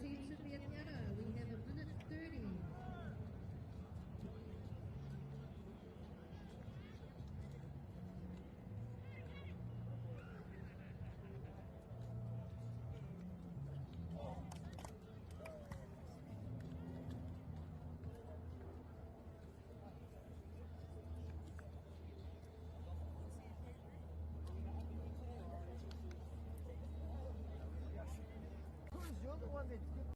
team should be at the other. We have a minute 30. You're the one that's giving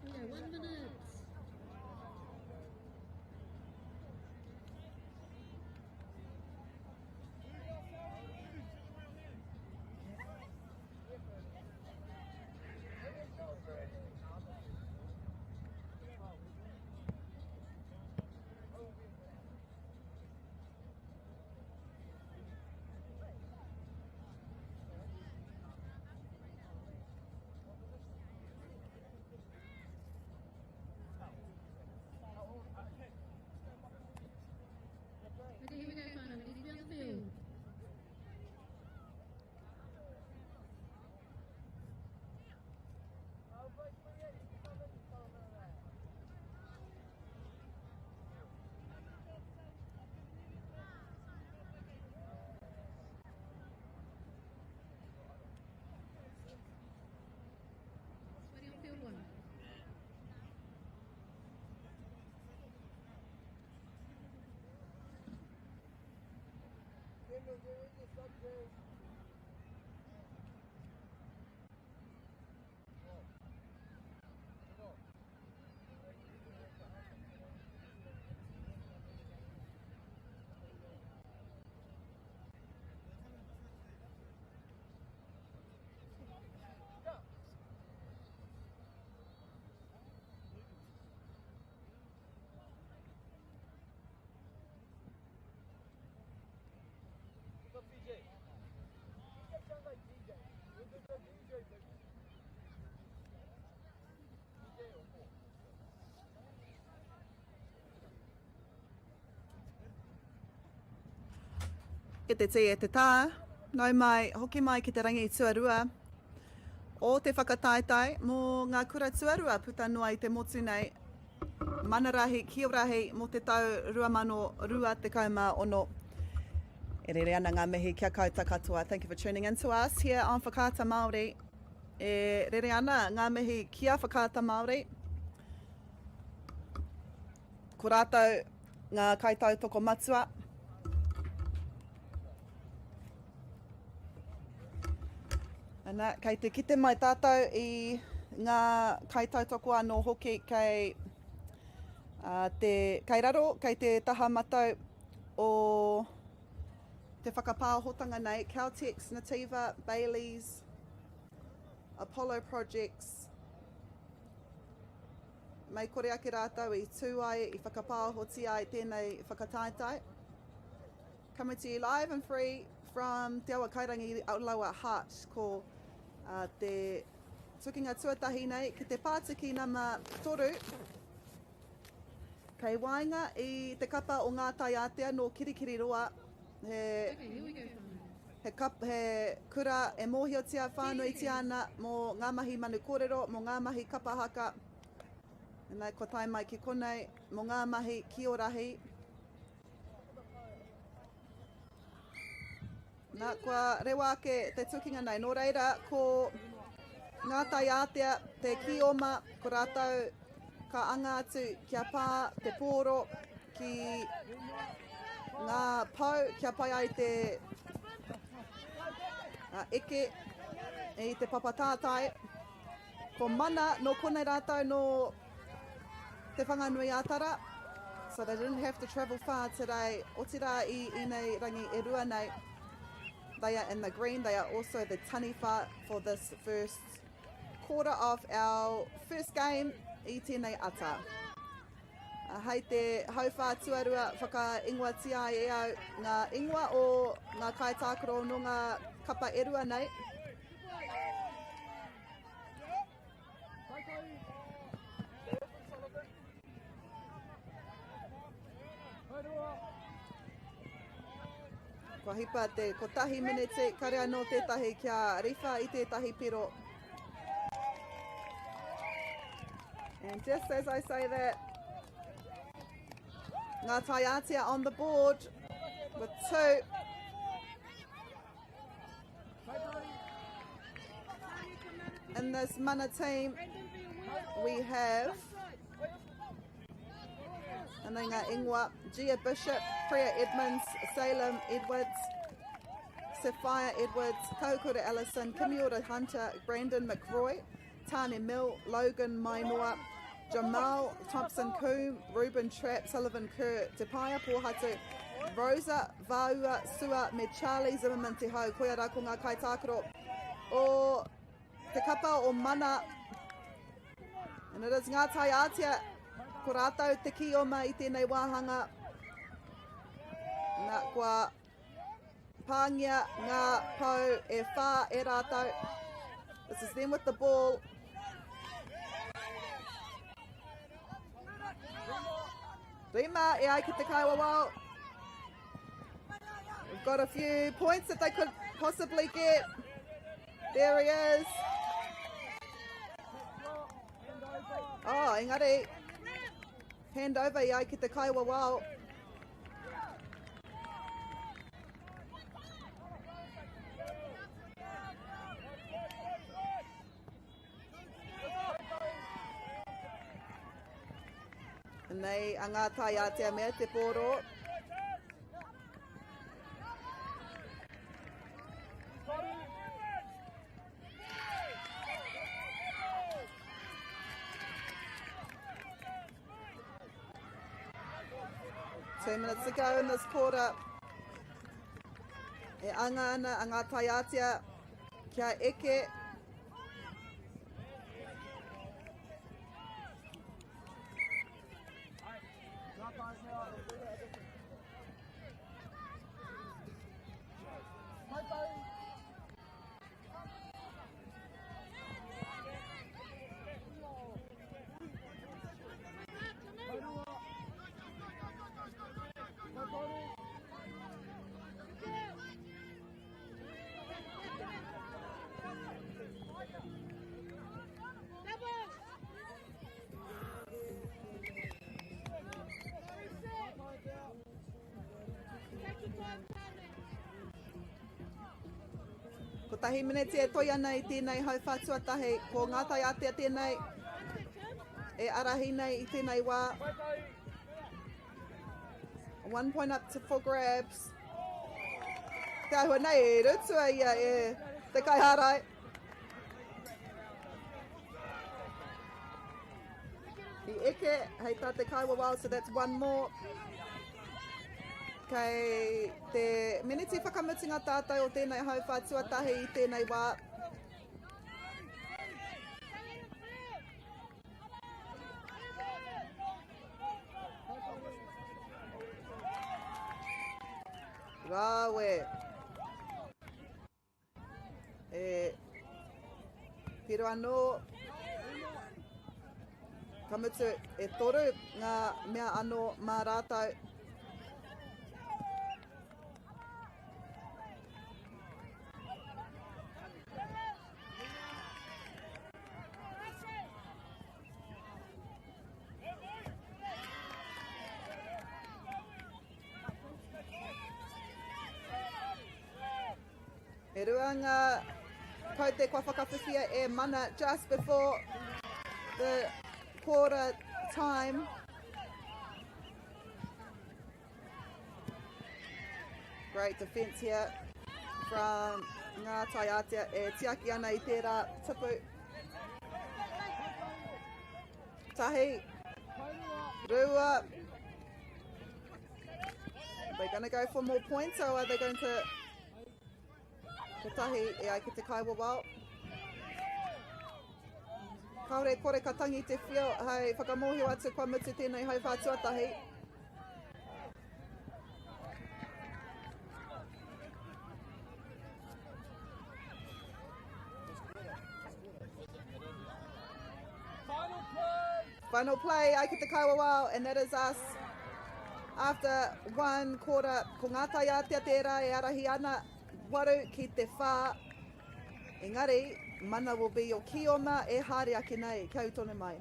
Okay, one minute. Okay, here we go, whānau. We need to be on the field. Ready on field one. What's up, DJ? DJ sounds like DJ. This is a DJ, baby. DJ or E te tī, e te tā, nau mai, hoki mai ki te rangi tuarua o te whakataetae mō ngā kura tuarua puta noa i te motu nei, Manarahi, Kiorahi mō te tau 2026. E rere ana ngā mihi kia koutou katoa. Thank you for tuning in to us here on Whakaata Māori. E rere ana ngā mihi ki a Whakaata Māori. Ko rātou ngā kaitautoko matua. Ana, kei te kite mai tātou i ngā kaitautoko anō hoki kei, uh, te, kei raro, kei te taha matau o te whakapāhotanga nei, Caltex, Nativa, Bayleys, Apollo Projects, Mei kore ake rātou i tū ai, i whakapāohotia ai tēnei whakataetae. Coming to you live and free from Te Awa Kairangi Lower Hutt, ko uh, te tukinga tuatahi nei ki te pātiki nama 3 kei waenga i te kapa o Ngā Taiātea nō Kirikiriroa, he, he, kap, he kura e mōhiotia whānuitia ana mō ngā mahi manu kōrero, mō ngā mahi kapa haka. Nā, kua tae mai ki konei mō ngā mahi kiorahi. Nā, kua rewa ake te tukinga nei. Nō reira, ko ngā tai ātea, te kioma, ko rātou ka anga atu kia pā te pōro ki ngā pou, kia pai ai te eke i te papa tātai. Ko Mana, nō konei rātou nō Te Whanganui-a-Tara. So they didn't have to travel far today. Otirā i ēnei rangi e rua nei, they are in the green. They are also the taniwha for this first quarter of our first game i tēnei ata. Hei te hauwhā tuarua whakaingoatia ai e au ngā ingoa o ngā kaitākaro nō ngā kapa e rua nei. Kua hipa te kotahi miniti, kare anō tētahi kia riwha i tētahi piro. And just as I say that, Ngā Taiātea on the board with two. In this mana team, we have Anei ngā ingoa, Gia Bishop, Priya Edmonds, Salem Edwards, Sophia Edwards, Kahukura Ellison, Kimiora Hunter, Brandon McRoy, Tane Mill, Logan Maimoa, Jamal Thompson Coombe, Ruben Trapp, Sullivan Kerr, Te Paia Pōhatu, Rosa Vaua Sua me Charlie Zimmerman Te Hau. Koia rā ko ngā kaitākaro o te kapa o Mana. And it is Ngā Tai Ātea, ko rātou te kioma i tēnei wāhanga. Nā, kua pāngia ngā pou e whā e rātou. This is them with the ball. Rima e ai ki te kaiwawao. We've got a few points that they could possibly get. There he is. Oh, engari. Hand over i ai ki te kaiwawao. Nei a ngā tai ātea mea te pōro. Two minutes to go in this quarter. E anga ana a ngā tai ātea kia eke. Kotahi mineti e toi ana i tēnei hauwhā tuatahi, ko Ngā Tai Ātea tēnei e arahi nei i tēnei wā. One point up to for grabs. Te ahua nei e rutua ia e te kaiharai. I eke, hei tā te kaiwawao, so that's one more. Kei te miniti whakamutunga tātou o tēnei hauwhā tuatahi i tēnei wā. Rāwe. E piro anō. Ka mutu e toru ngā mea anō mā rātou. E rua ngā kaute kua whakawhiwhia e Mana just before the quarter time. Great defence here from Ngā Taiātea e tiaki ana i tērā tupu. Tahi, rua. Are they going to go for more points or are they going to... Kotahi e ai ki te kaiwawao. Kāore kore ka tangi te whio hei whakamōhio atu kua mutu tēnei hauwhā tuatahi. Final play, ai ki te kaiwawao, and that is us. After one quarter, ko ngā taiātea tērā e arahi ana, waru ki te whā. Engari, mana will be your kioma e haere ake nei, kia u tonu mai.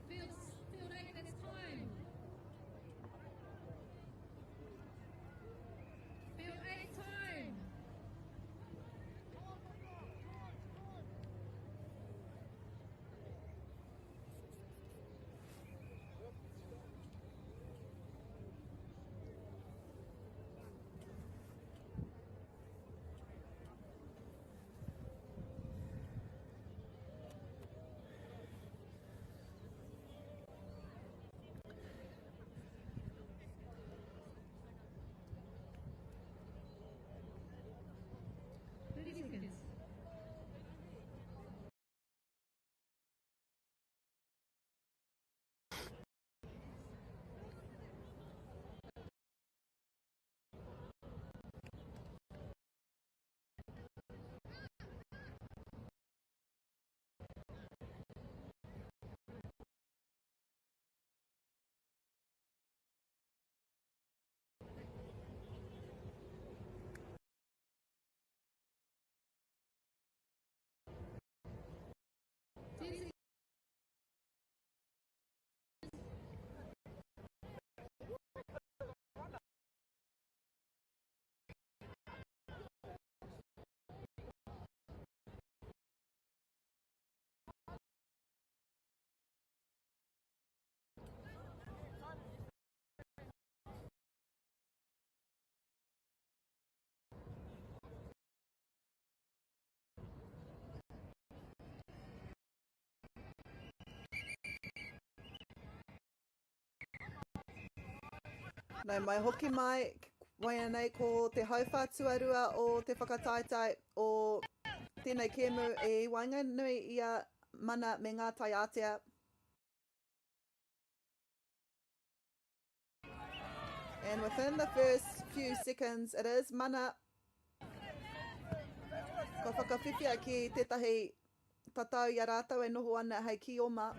Field, field 8, that's time. Field 8, time. 30 seconds. 10 seconds. Nau mai hoki mai, waia nei ko te hauwhā tuarua o te whakataetae o tēnei kēmu e waenganui i a Mana me Ngā Taiātea. And within the first few seconds, it is Mana. Kua whakawhiwhia ki tētahi tatau i a rātou e noho ana hei kioma.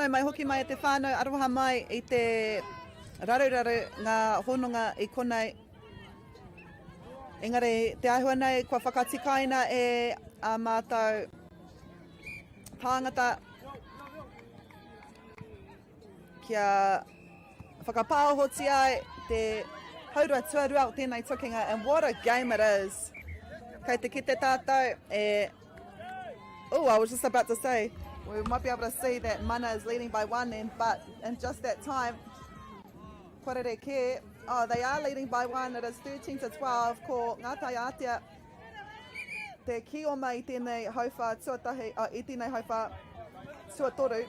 Nau mai hoki mai e te whānau, aroha mai i te raruraru ngā hononga i konei. Engari, te āhua nei kua whakatikaina e a mātou tāngata kia whakapāohotia ai te haurua tuarua o tēnei tukinga and what a game it is. Kei te kite tātou e Oh, I was just about to say, we might be able to see that Mana is leading by one and but in just that time, kua rere kē. Oh, they are leading by one. It is 13 to 12. Ko Ngā Taiātea te kioma i tēnei hauwhā tuatahi, oh, i tēnei hauwhā tuatoru.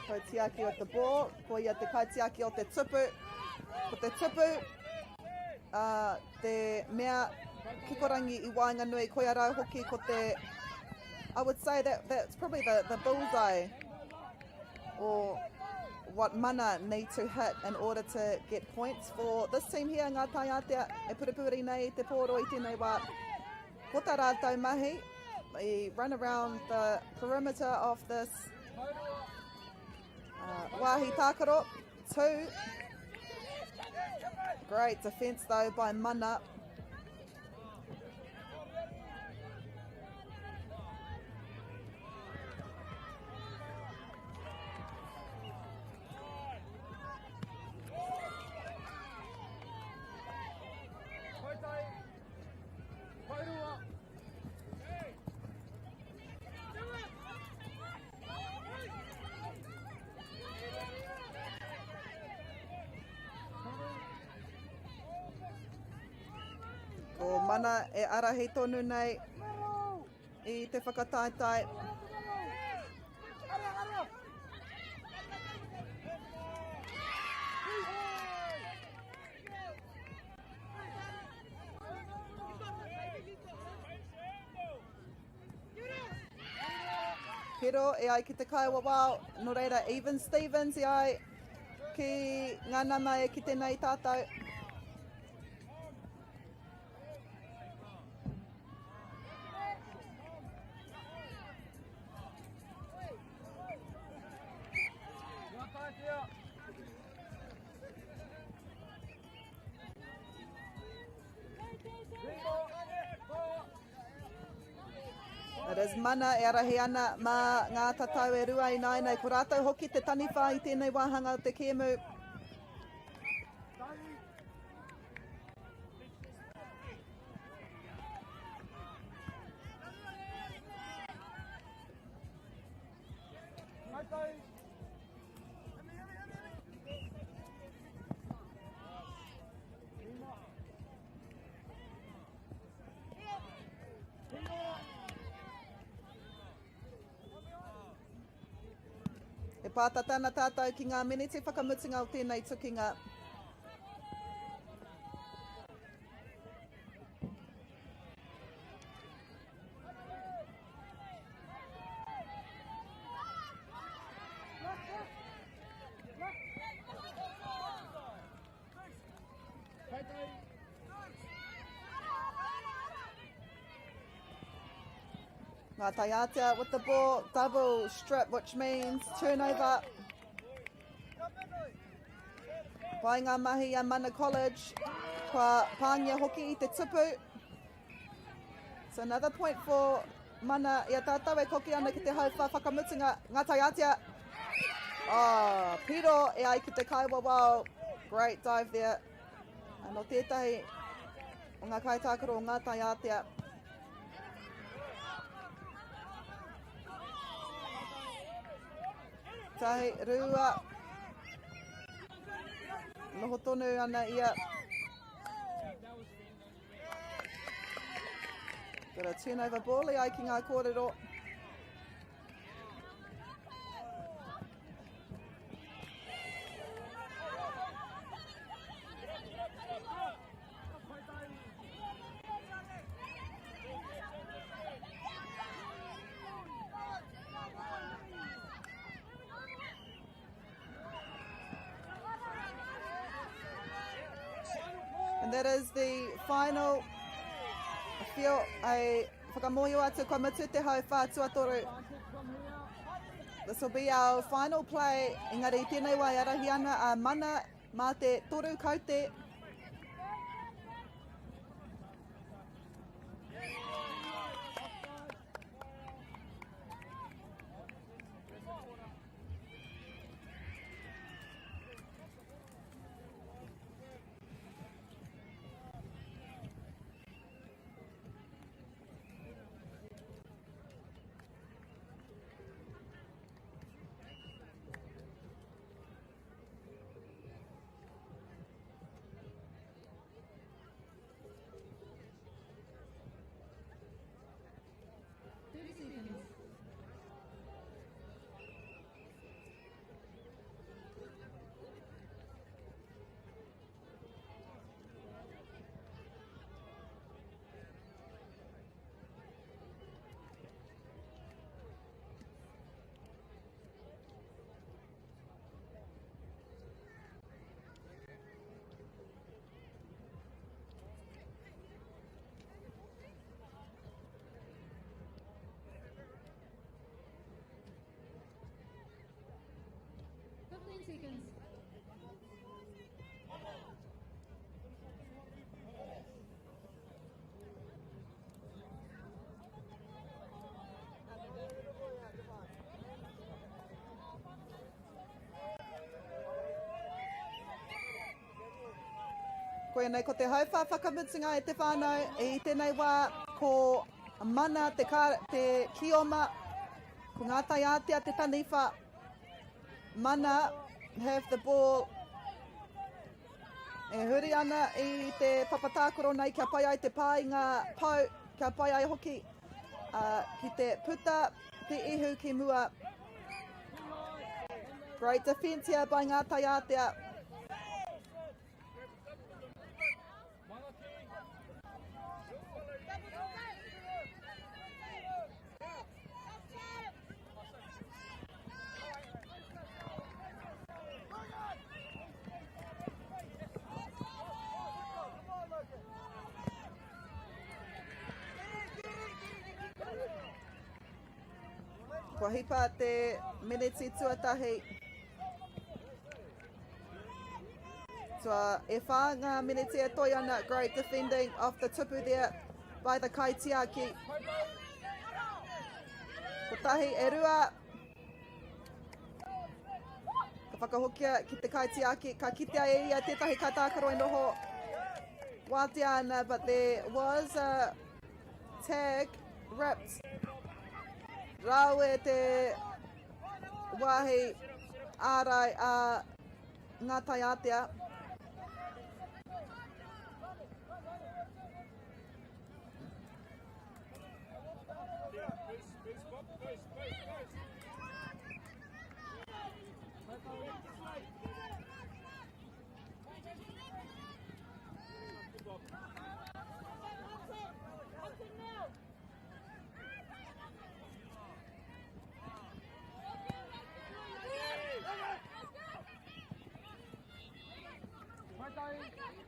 Kaitiaki o te ball, ko ia te kaitiaki o te tupu. Ko te tupu, uh, te mea kikorangi i waenganui, koia rau hoki ko te, I would say that that's probably the, the bullseye or what Mana need to hit in order to get points for this team here, Ngā Taiātea, e purupuri nei te pōro i tēnei wā. Ko tā rātou mahi, they run around the perimeter of this uh, wāhi tākaro. Two. Great defence though by Mana. Ko Mana e arahi tonu nei i te whakataetae. Pero e ai ki te kaiwawao, nō reira Even Stevens e ai ki ngā nama e kite nei tātou. It is mana e arahi ana mā ngā tatau e rua ināianei. Ko rātou hoki te taniwha i tēnei wāhanga o te kēmu. E pātata ana tātou ki ngā meneti whakamutunga o tēnei tukinga. Ngā Taiātea with the ball, double strip, which means turnover. Pai ngā mahi a Mana College, kua pāngia hoki i te tupu. So another point for Mana i a tātou e koki ana ki te hauwha whakamutunga, Ngā Taiātea. Oh, piro e ai ki te kaiwawao. Great dive there. Anō tētahi o ngā kaitākaro o Ngā Taiātea. Tahi, rua. Noho tonu ana ia. Got a turnover ball e ai ki ngā kōrero. And that is the final whio, hei whakamōhio atu kua mutu te hauwhā tuatoru. This will be our final play, engari i tēnei wā e arahi ana a Mana mā te toru kaute. Seconds. 15 seconds. Koianei ko te hauwhā whakamutunga e te whānau i tēnei wā ko Mana te, ka, te kioma, ko Ngā Taiātea te taniwha. Mana have the ball. E huri ana i te papa tākaro nei kia pai ai te pā i ngā pou, kia pai ai hoki ki te puta te ihu ki mua. Great defence here by Ngā Taiātea. Kua hipa te meneti tuatahi. Tua e whā ngā meneti e toi ana. Great defending off the tupu there by the kaitiaki. Kotahi e rua. Ka whakahokia ki te kaitiaki. Ka kitea e ia tētahi kaitākaro e noho wātea ana, but there was a tag ripped. Rawe te wāhi ārai a Ngā Taiātea.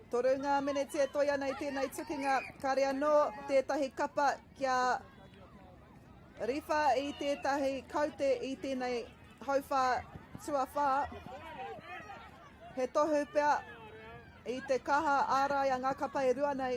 Toru ngā meneti e toi ana i tēnei tukinga, kāre anō tētahi kapa kia riwha i tētahi kaute i tēnei hauwhā tuawhā. He tohu pea i te kaha ārai a ngā kapa e rua nei.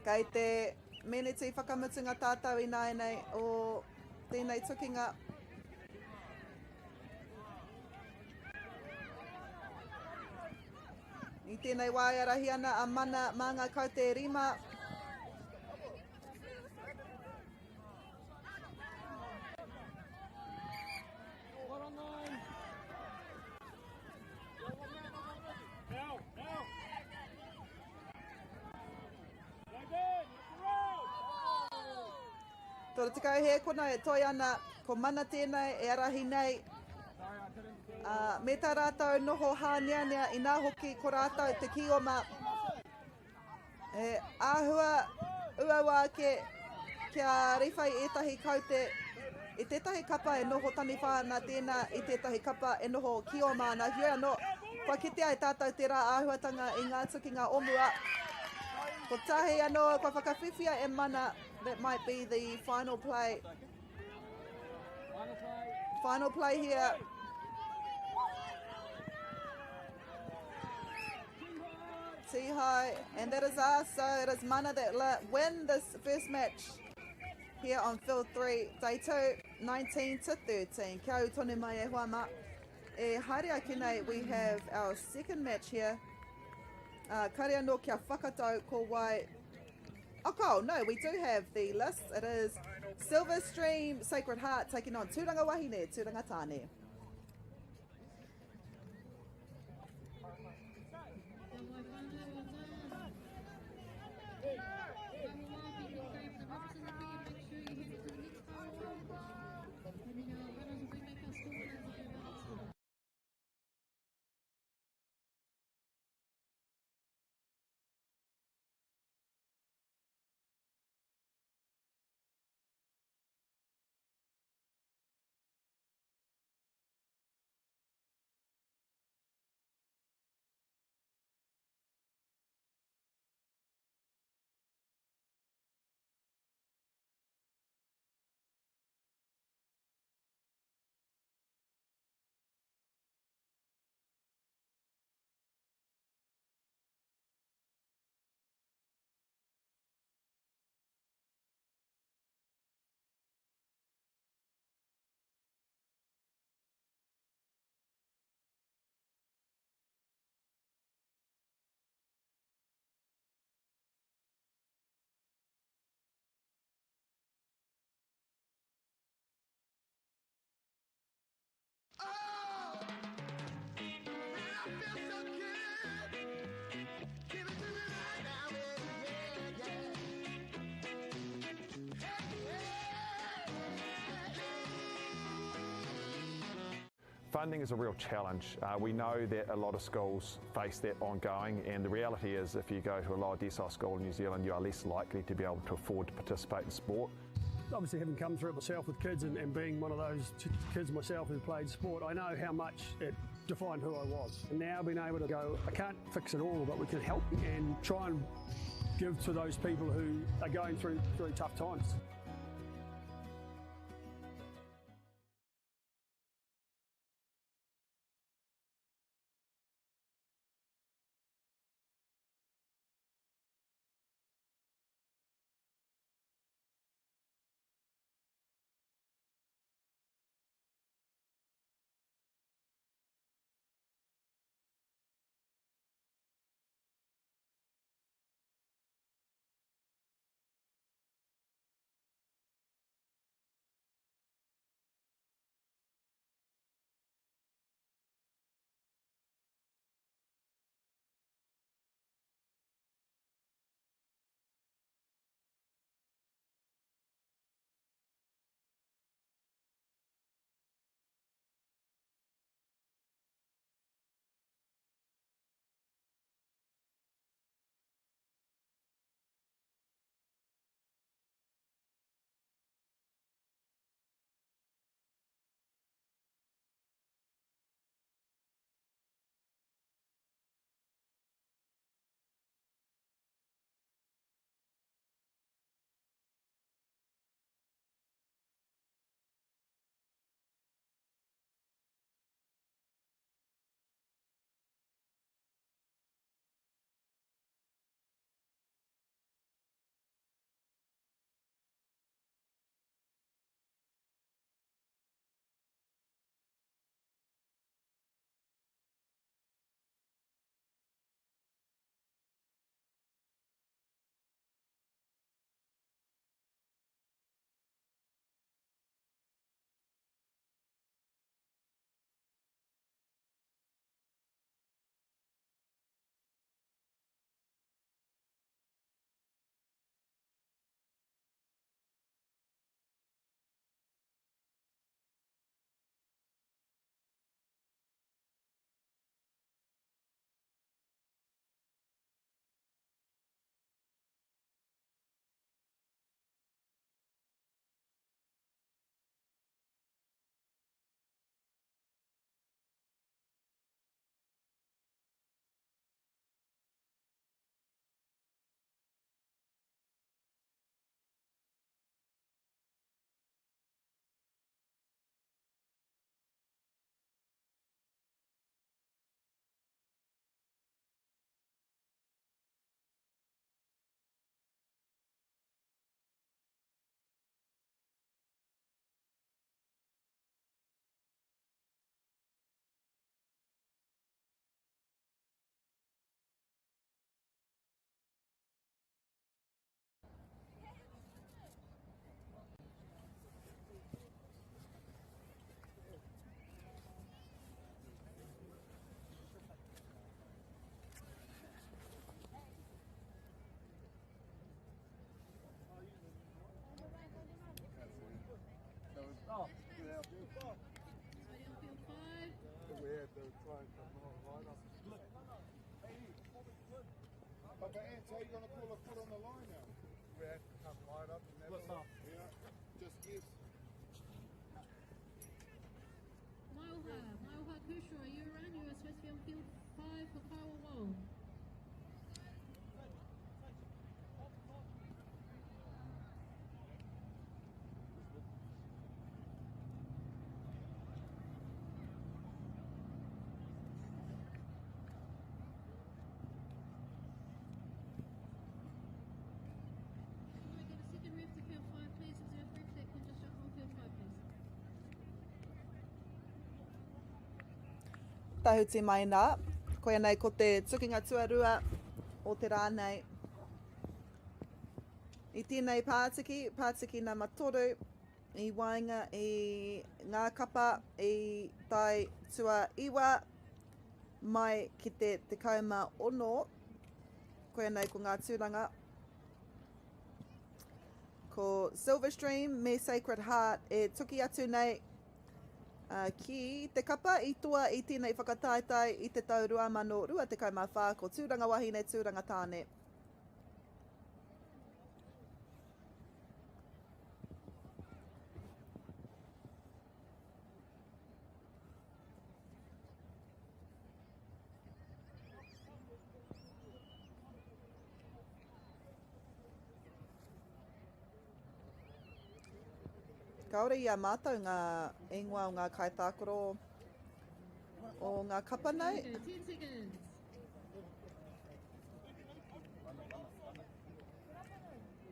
Kei te meneti whakamutunga tātou ināianei o tēnei tukinga. I tēnei wā e arahi ana a Mana mā ngā kaute e rima. 30 he kona e toi ana, ko Mana tēnei e arahi nei. Me tā rātou noho hāneanea inā hoki ko rātou te kīoma. He āhua uaua ake kia riwhai ētahi kaute i tētahi kapa e noho taniwha ana tēnā i tētahi kapa e noho kīoma ana. Heoi anō, kua kitea e tātou tērā āhuatanga i ngā tukinga o mua. Kotahi anō kua whakawhiwhia e Mana, that might be the final play. Final play here. Tihai, and that is us. So it is Mana that win this first match here on field 3, day 2, 19-13. Kia ū tonu mai e hoa mā. E haere ake nei, we have our second match here. Kare anō kia whakatau ko wai. Oh, oh, no, we do have the list. It is Silverstream Sacred Heart taking on Tūranga Wahine, Tūranga Tāne. Funding is a real challenge. We know that a lot of schools face that ongoing, and the reality is if you go to a lower decile school in New Zealand, you are less likely to be able to afford to participate in sport. Obviously, having come through it myself with kids and being one of those kids myself who played sport, I know how much it defined who I was. And now being able to go, I can't fix it all, but we can help and try and give to those people who are going through tough times. try and come right up. Papa Ants, how you going to call a foot on the line now? We have to come right up and What's up? Yeah, just guess. Maioha, Maioha Kershaw, are you around? You are supposed to be on field 5 for Kaiwawao. Can we get a second ref to field 5, please? Is there a ref that can just jump on field 5, please? Tahuti mai nā. Koia nei ko te tukinga tuarua o te rā nei. I tēnei pātiki, pātiki nama 3, i waenga i ngā kapa i tae tuaiwa mai ki te 16, koia nei ko ngā tūranga. Ko Silverstream me Sacred Heart e tuki atu nei ki te kapa i toa i tēnei whakataetae i te tau 2024 ko Tūranga Wahine, Tūranga Tāne. Kāore i a mātou ngā ingoa o ngā kaitākaro o ngā kapa nei. Okay, 10 seconds.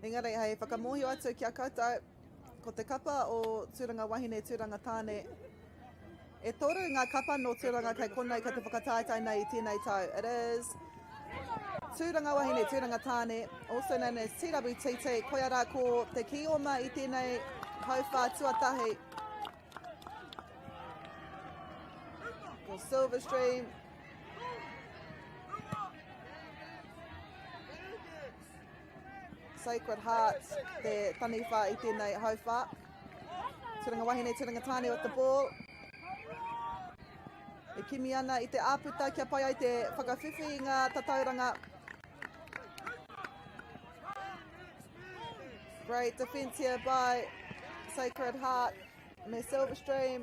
Engari hei whakamōhio atu ki a koutou, ko te kapa o Tūranga Wahine, Tūranga Tāne, e toru ngā kapa nō Tūranga kei konei kei te whakataetae nei i tēnei tau. It is Tūranga Wahine, Tūranga Tāne, also known as TWTT, koia rā ko te kīoma i tēnei hauwhā tuatahi. Ko Silverstream. Sacred Heart te taniwha i tēnei hauwhā. Tūranga Wahine, Tūranga Tāne with the ball. E kimi ana i te āputa kia pai ai te whakawhiwhi i ngā tatauranga. Great defence here by Sacred Heart me Silverstream.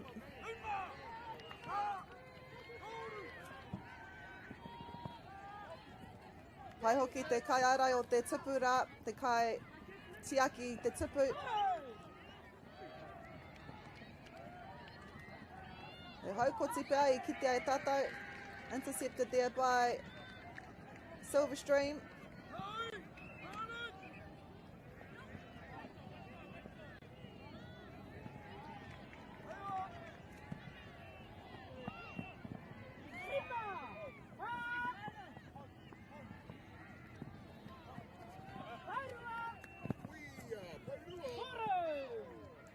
Pai hoki te kaiārai o te tupu rā, te kai tiaki i te tupu. He haukoti pea i kitea e tātou. Intercepted there by Silverstream.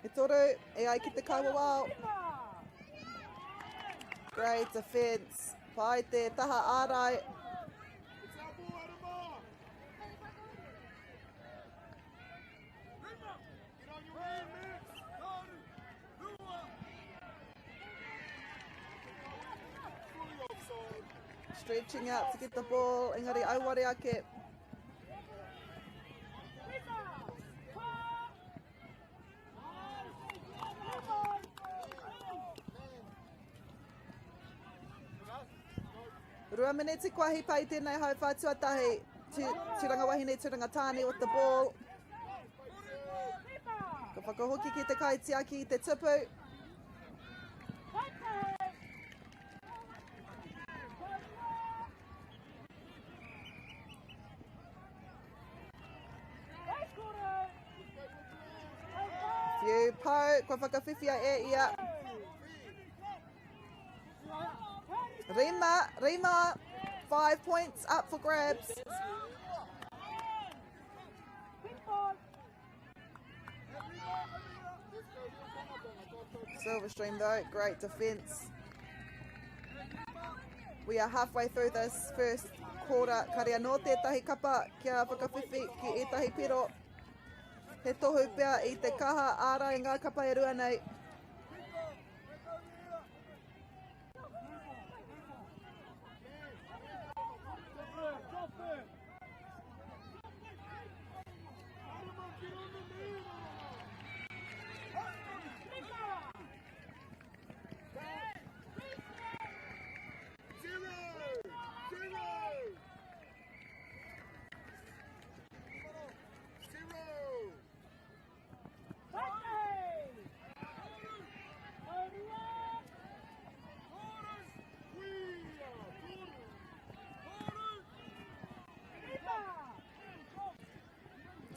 E toru, e ai ki te kaiwawao. Great defence. Pai te taha ārai. Stretching out to get the ball, engari auare ake. Rua mineti kua hipa i tēnei hauwhā tuatahi. Tūranga wahine, tūranga tāne with the ball. Ka whakahoki ki te kaitiaki i te tupu. Whiu pau, kua whakawhiwhia e ia. Rima, Rima, 5 points up for grabs. Silverstream though, great defence. We are halfway through this first quarter. Kare anō tētahi kapa kia whakawhiwhi ki ētahi piro. He tohu pea i te kaha ārai ngā kapa e rua nei.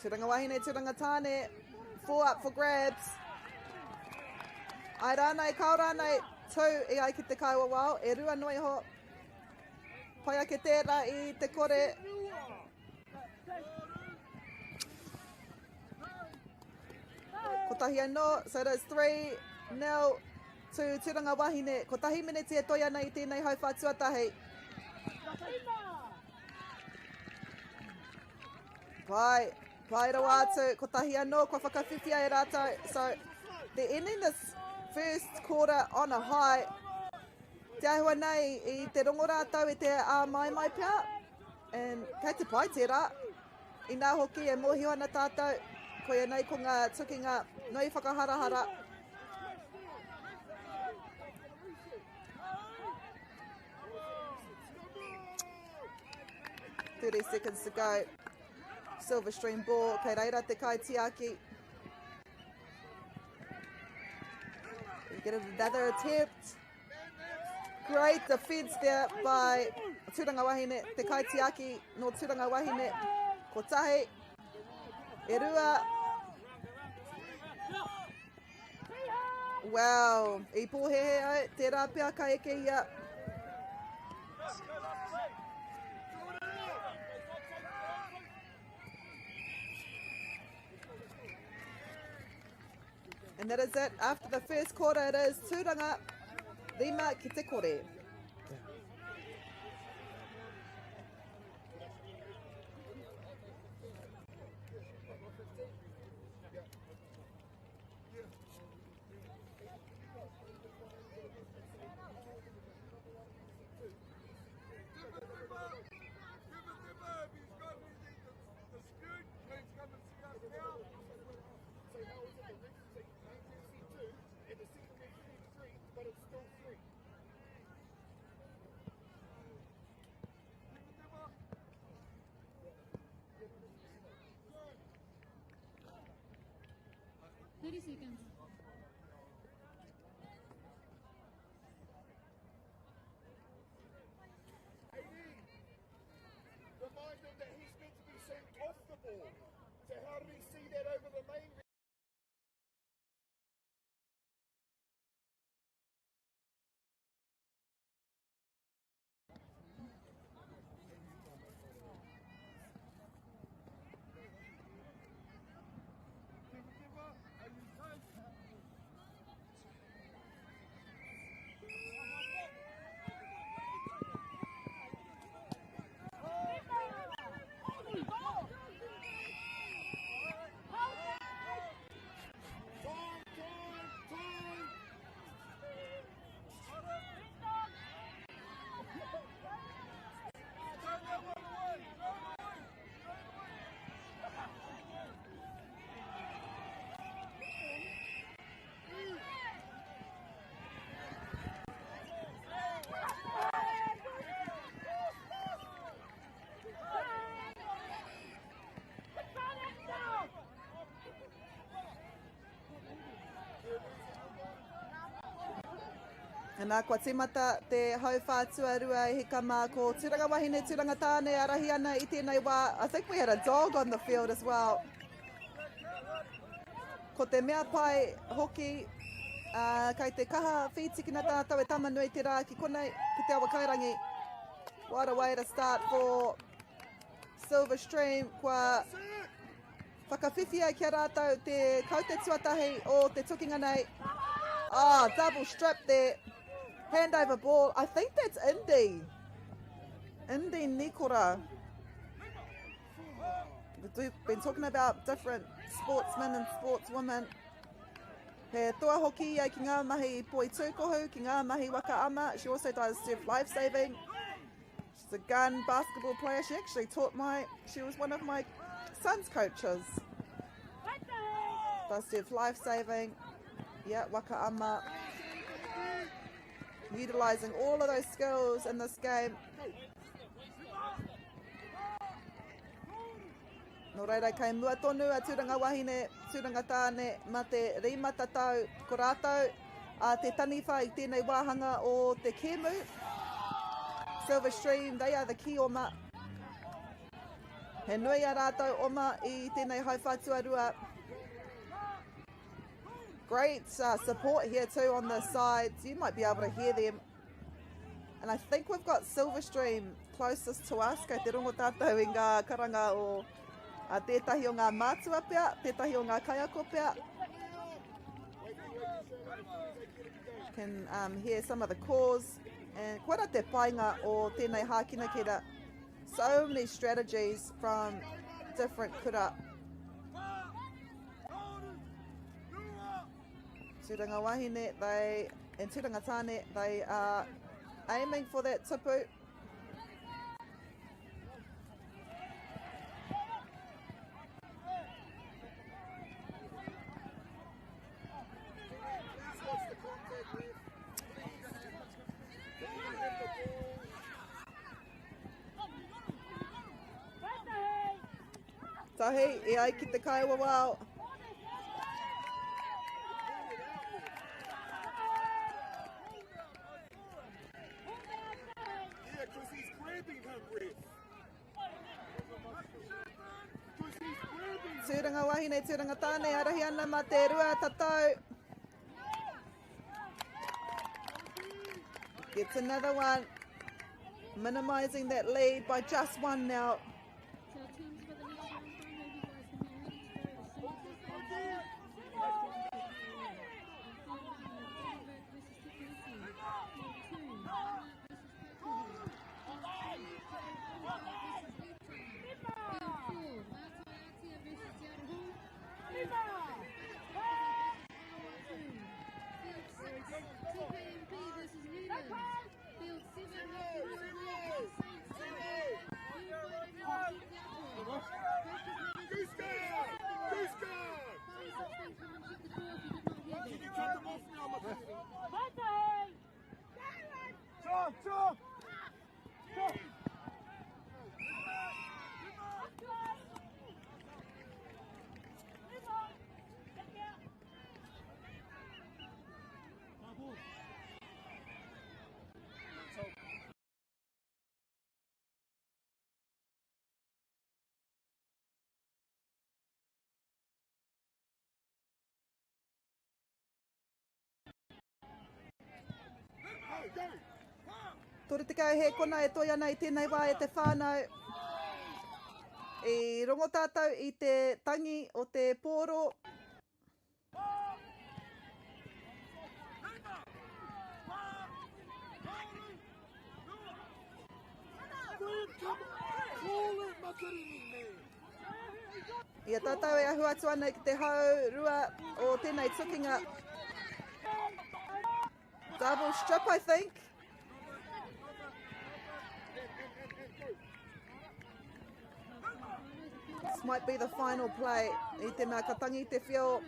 Tūranga wahine, tūranga tāne, four up for grabs. Ai rānei, kao rānei, tū i ai ki te kaiwawao, e rua noa iho. Pai ake tērā i te kore. Kotahi anō, so it is 3 nil to Tūranga Wahine. Kotahi miniti e toi ana i tēnei hauwhā tuatahi. Pai, pai rawa atu, kotahi anō, kua whakawhiwhia e rātou. So, they're ending this first quarter on a high. Te āhua nei, i te rongo rātou i te āmaimai pea, and kei te pai tērā. Inā hoki e mōhio ana tātou, koia nei ko ngā tukinga nui whakaharahara. 30 seconds to go. Silverstream ball, kei reira te kaitiaki. We get another attempt. Great defense there by Tūranga Wahine, te kaitiaki no Tūranga Wahine. Ko tahi, e rua. Wow, i pōhehe au, tērā pea ka eke ia. And that is it. After the first quarter, it is Tūranga, Rima ki te kore. 30 seconds. Remind him that he's meant to be sent off the ball. So how did he see that over the main Nā, kua tīmata te hauwhā tuarua e hika mā ko Tūranga Wahine, Tūranga Tāne arahi ana i tēnei wā. I think we had a dog on the field as well. Ko te mea pai hoki, uh, kei te kaha whītikina tātou e Tamanui te rā ki konei, ki te Awakairangi. What a way to start for Silver Stream. Kua whakawhiwhia ki a rātou te kaute tuatahi o te tukinga nei. Ah, double strip there. Handover ball. I think that's Indy. Indy Nikora. We've been talking about different sportsmen and sportswomen. He toa hoki ia ki ngā mahi poi tūkohu, ki ngā mahi waka ama. She also does surf lifesaving. She's a gun basketball player. She actually taught my, she was one of my son's coaches. Does surf lifesaving. Yeah, waka ama. Utilising all of those skills in this game. Nō reira, kei mua tonu a Tūranga Wahine, Tūranga Tāne, mā te rima tatau, ko rātou a te taniwha i tēnei wāhanga o te kēmu. Silver Stream, they are the Kioma. He nui a rātou oma i tēnei hauwhā tuarua. Great support here too on the sides. You might be able to hear them. And I think we've got Silverstream closest to us. Kei te rongo tātou i ngā karanga o a tētahi o ngā mātua pea, tētahi o ngā kaiako pea. Can hear some of the calls. And koira te painga o tēnei hākinakina. So many strategies from different kura. Tūranga Wahine, they, and Tūranga Tāne, they are aiming for that tupu. Tahi, e ai ki te kaiwawao. Tūranga wahine, tūranga tāne, arahi ana mā te rua tatau. Gets another one. Minimising that lead by just one now. 30 hēkona e toi ana i tēnei wā e te whānau. I rongo tātou i te tangi o te pōro. I a tātou e ahu atu ana ki te hau rua o tēnei tukinga. Double strip, I think. This might be the final play. I te mea ka tangi te whio.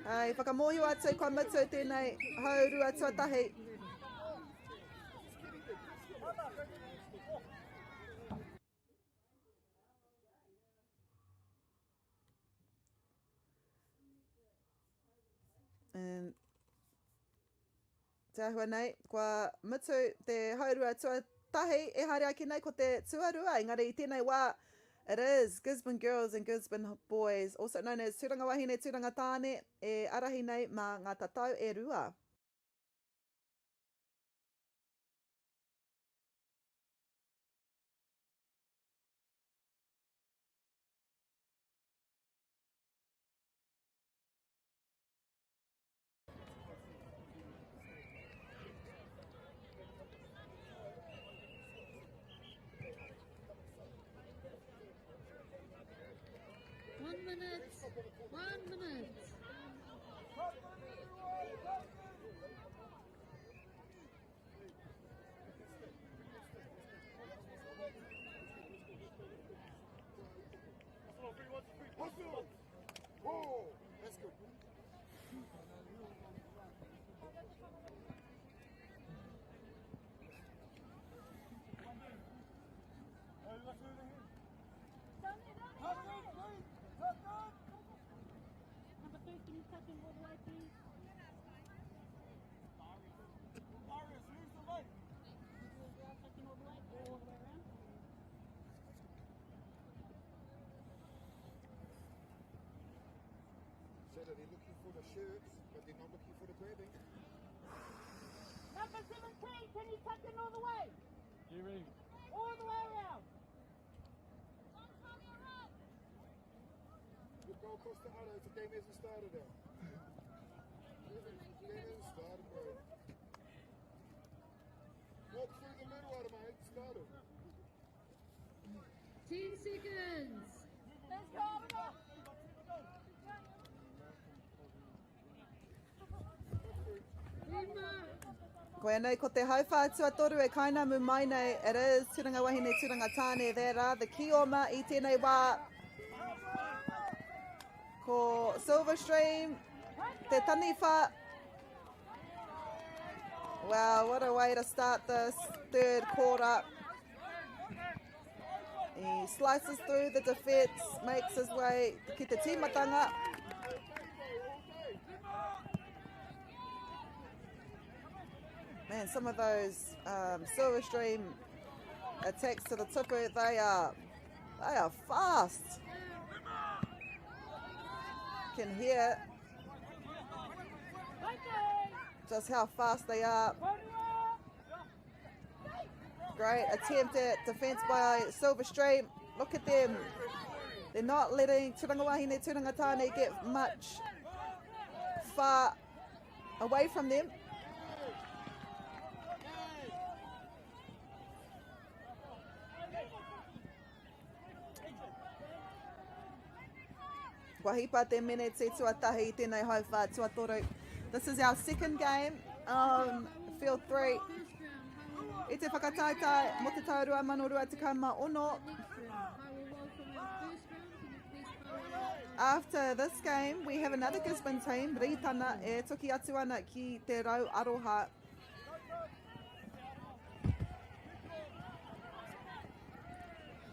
Ai, whakamōhio atu kua mutu tēnei hau rua tuatahi. And te āhua nei, kua mutu te haurua tuatahi e haere ake nei ko te tuarua, engari i tēnei wā, it is Gisborne Girls and Gisborne Boys, also known as Tūranga Wahine, Tūranga Tāne, e arahi nei mā ngā tatau e rua. Minute. 1 minute. Whoa, that's good. Number 3, can you touch him all the way, please? Touch him all the way, all the way around. the shirts, but they're not looking for the grabbing. Number 17, can you tuck in all the way? All the way around. We'll go across the auto. The game hasn't started now. The game hasn't started, bro. Walk through the middle, Adam. I ain't started. 10 seconds. Let's go, Oliver. Lima. Koia nei ko te hauwhā tuatoru e kainamu mai nei, it is Tūranga Wahine, Tūranga Tāne, there are the Kioma i tēnei wā. Ko Silverstream, te taniwha. Wow, what a way to start this third quarter. He slices through the defence, makes his way ki te tīmatanga. Man, some of those Silverstream attacks to the tupu, they are fast. Can hear just how fast they are. Great attempt at defence by Silverstream. Look at them. They're not letting Tūranga Wahine, Tūranga Tāne get much far away from them. Kua hipa te meneti tuatahi tēnei hauwhā tuatoru. This is our second game on field 3. I te whakataetae mō te tau 2026. After this game, we have another Gisborne team, Ritana, e tuki atu ana ki te rau aroha.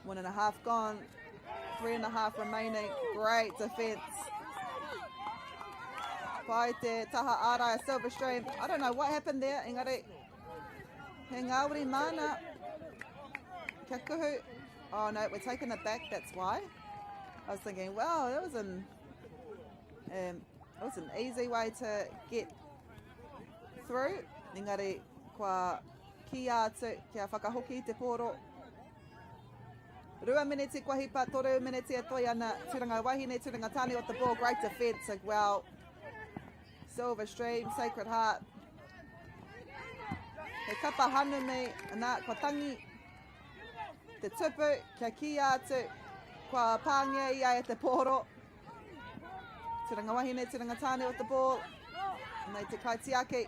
One and a half gone, 3.5 remaining. Great defence by te taha ārai Silverstream. I don't know what happened there, engari he ngāwari mana. Kia kuhu. Oh no, we're taking it back, that's why. I was thinking, wow, that was an easy way to get through. Engari kua kia atu, kia whakahoki te pōro. Rua mineti kua hipa, toru mineti e toi ana, Tūranga Wahine, Tūranga Tāne o the ball, great defence as well. Silverstream, Sacred Heart. He kapa hanumi, nā, kua tangi te tupu, kia kia atu, kua pāngia ia e te pōro. Tūranga Wahine, Tūranga Tāne o the ball, nei te kaitiaki.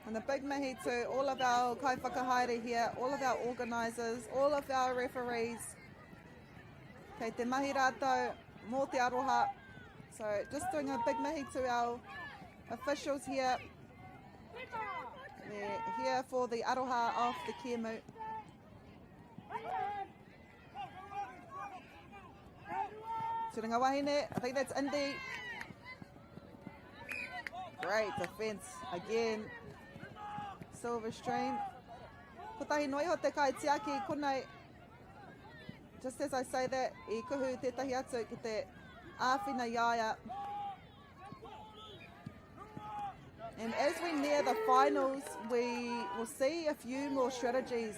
And a big mihi to all of our kaiwhakahaere here, all of our organisers, all of our referees. Kei te mahi rātou mō te aroha. So just doing a big mihi to our officials here. They're here for the aroha of the kēmu. Tūranga Wahine, I think that's Indy. Great defence again. Silverstream. Kotahi noa iho te kaitiaki konei. Just as I say that, i kuhu tētahi atu ki te āwhina i a ia. And as we near the finals, we will see a few more strategies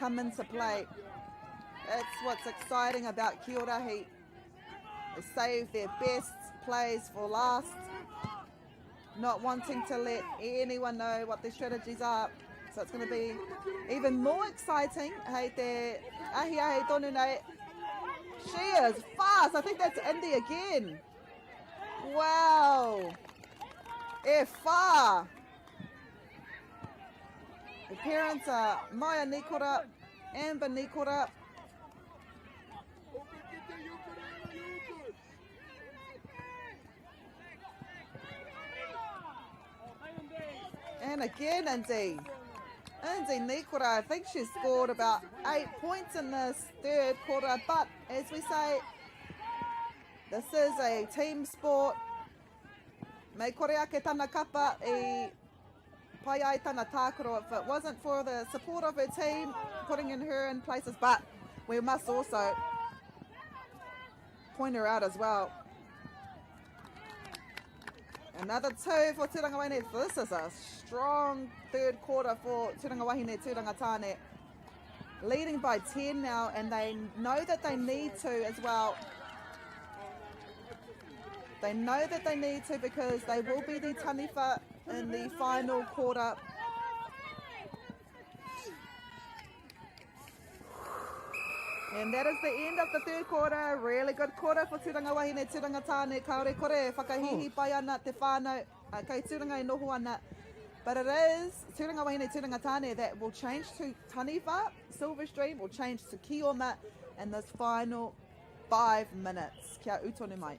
come into play. That's what's exciting about Kiorahi. They save their best plays for last, not wanting to let anyone know what their strategies are. So it's going to be even more exciting. Hei te ahi ahi tonu nei. She is fast. I think that's Indy again. Wow. E whā. The parents are Maya Nikora, Amber Nikora. And again, Indy. Indy Nikora, I think she scored about 8 points in this third quarter. But as we say, This is a team sport. Mei kore ake tana kapa i pai ai tana tākaro if it wasn't for the support of her team, putting in her in places. But we must also point her out as well. Another 2 for Tūranga Wahine. This is a strong third quarter for Tūranga Wahine, Tūranga Tāne. Leading by 10 now, and they know that they need to as well. They know that they need to because they will be the taniwha in the final quarter. And that is the end of the third quarter. Really good quarter for Tūranga Wahine, Tūranga Tāne. Kāore kore, whakahihi pai ana te whānau, kei Tūranga e noho ana. But it is Tūranga Wahine, Tūranga Tāne that will change to taniwha. Silverstream will change to Kioma in this final 5 minutes. Kia ū tonu mai.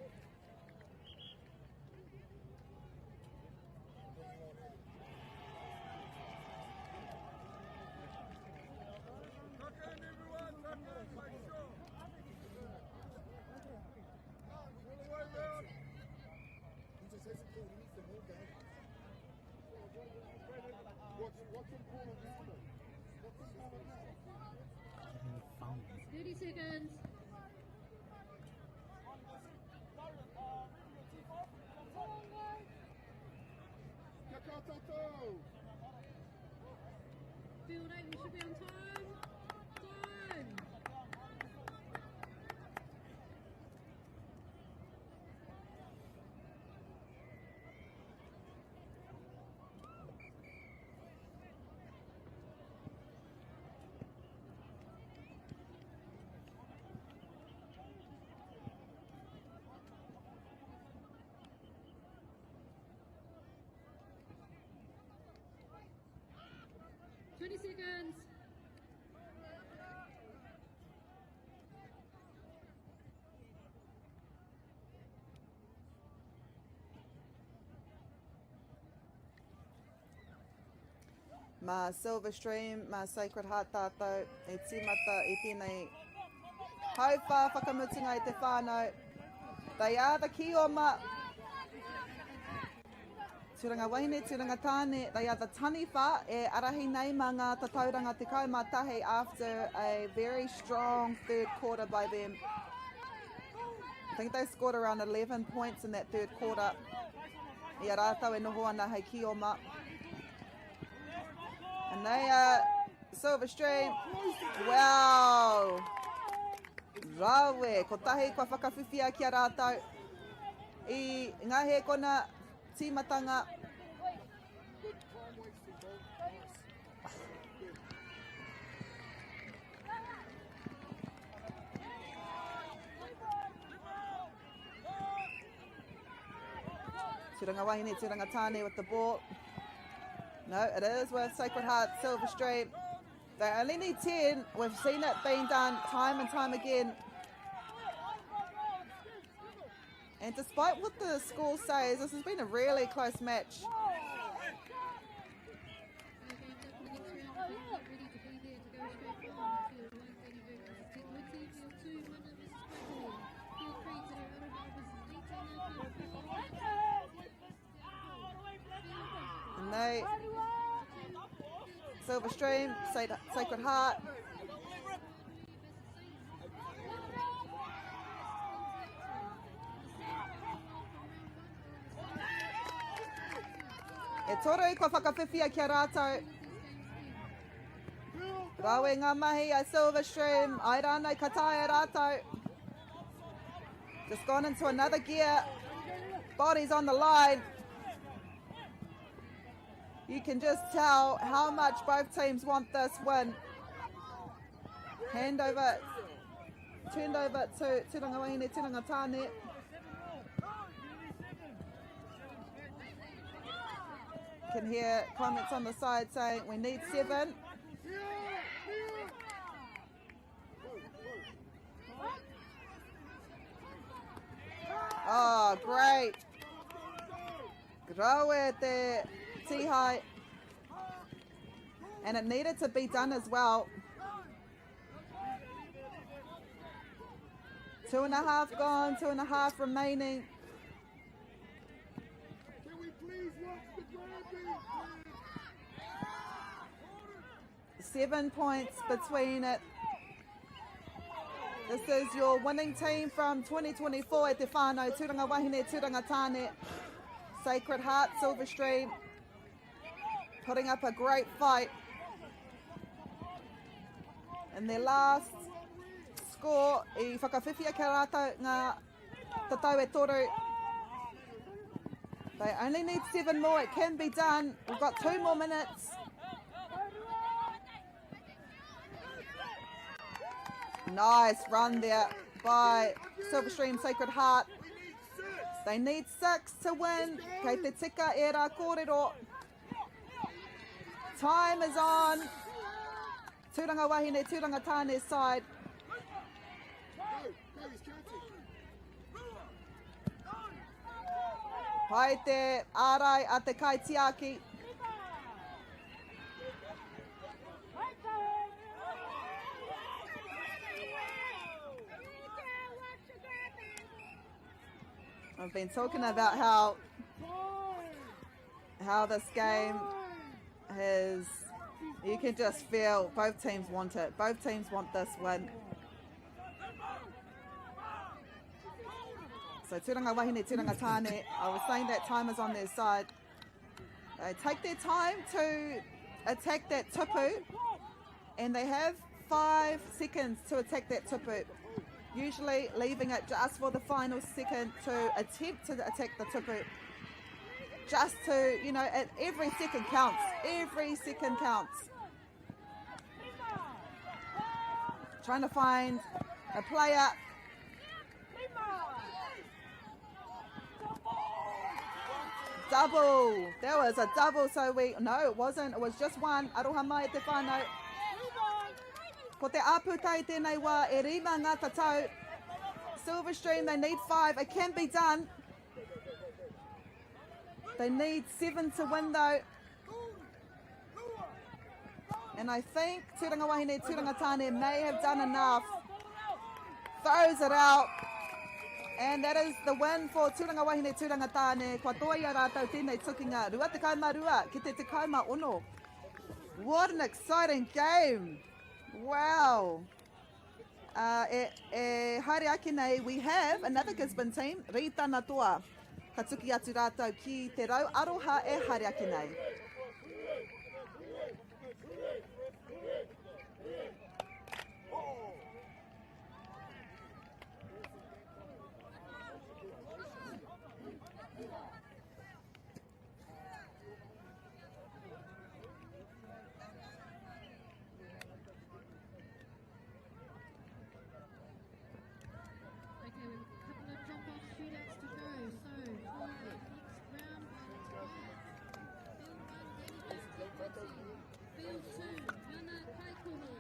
30 seconds. Field 8, we should be on time. Time. 20 seconds. Mā Silverstream, mā Sacred Heart tātou, e tīmata i tēnei hauwhā whakamutunga i te whānau. They are the Kioma. Tūranga Wahine, Tūranga Tāne, they are the taniwha e arahi nei mā ngā tatauranga 11 after a very strong third quarter by them. I think they scored around 11 points in that third quarter. I a rātou e noho ana hei Kioma. And they are Silverstream. Wow! Rawe, kotahi kua whakawhiwhia ki a rātou. I ngā hēkona tīmatanga. Good time wasting, bro. Nice. Good. Tūranga Wahine, Tūranga Tāne with the ball. No, it is with Sacred Heart, Silverstream. They only need 10. We've seen it being done time and time again. And despite what the score says, this has been a really close match. Okay, up for the next round. If you're not ready to be there to go straight on. Field 1, Danny versus Te Uti. Field 2, Mana versus Waikato. Field 3, Te Reo Aroha versus Nitana. Field 4, And they, Silverstream, Sacred Heart. E toru kua whakawhiwhia ki a rātou. Rawe ngā mahi a Silverstream, ai rānei ka taea rātou. Just gone into another gear. Bodies on the line. You can just tell how much both teams want this win. Handover, turned over to Tūranga Wahine, Tūranga Tāne. Can hear comments on the side saying we need 7. Oh, great. Grawe te tihai. And it needed to be done as well. 2.5 gone, 2.5 remaining. Can we please watch the grabbing, please? 7 points between it. This is your winning team from 2024 at Te Whānau, Tūranga Wahine, Tūranga Tāne, Sacred Heart, Silverstream, putting up a great fight. In their last score, i whakawhiwhia kia rātou ngā tatau e toru. They only need 7 more. It can be done. We've got 2 more minutes. Nice run there by Silverstream Sacred Heart. They need 6 to win. Kei te tika e rā kōrero. Time is on. Tūranga Wahine, Tūranga Tāne side. Pai te ārai a te kaitiaki. I've been talking about how this game has, you can just feel both teams want it. Both teams want this win. So Tūranga Wahine, Tūranga Tāne, I was saying that time is on their side. They take their time to attack that tupu, and they have 5 seconds to attack that tupu. Usually leaving it just for the final second to attempt to attack the tupu. Just to, you know, at every second counts. Every second counts. Trying to find a player. Double. There was a double, so we... No, it wasn't. It was just one. Aroha mai te whānau. Ko te āputa i tēnei wā, e rima ngā tatau. Silverstream, they need 5. It can be done. They need 7 to win though. And I think Tūranga Wahine, Tūranga Tāne may have done enough. Throws it out. And that is the win for Tūranga Wahine, Tūranga Tāne. Kua toa i a rātou tēnei tukinga. Rua te kauma rua, ki te te kauma ono. What an exciting game. Wow. E haere ake nei, we have another Gisborne team, Ritana Toa. Ka tuki atu rātou ki te rau aroha e haere ake nei. Okay, we've a couple of drop-off shootouts to go. So for the next round, field 1, Danny Field 2, Mana Kaikohe.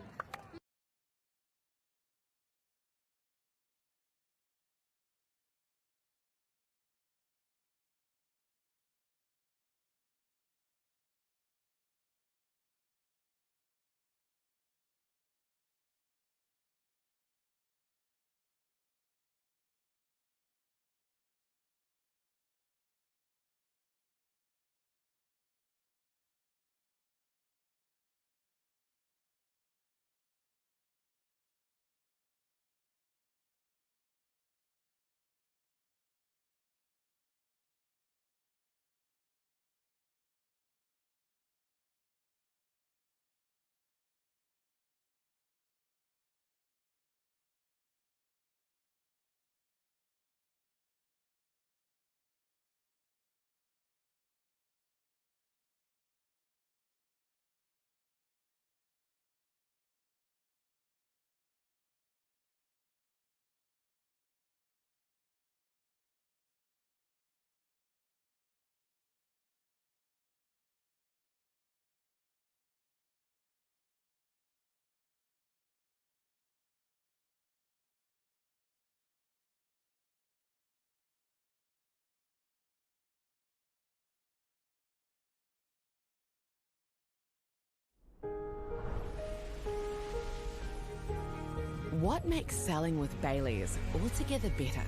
What makes selling with Bayleys altogether better?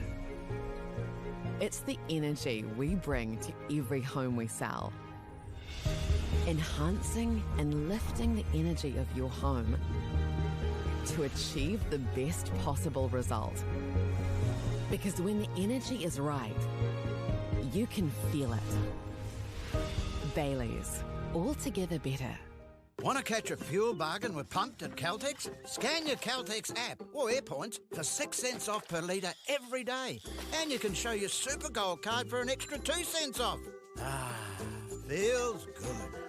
It's the energy we bring to every home we sell. Enhancing and lifting the energy of your home to achieve the best possible result. Because when the energy is right, you can feel it. Bayleys, altogether better. Want to catch a fuel bargain with Pumped at Caltex? Scan your Caltex app or Airpoints for 6 cents off per litre every day. And you can show your Super Gold card for an extra 2 cents off. Ah, feels good.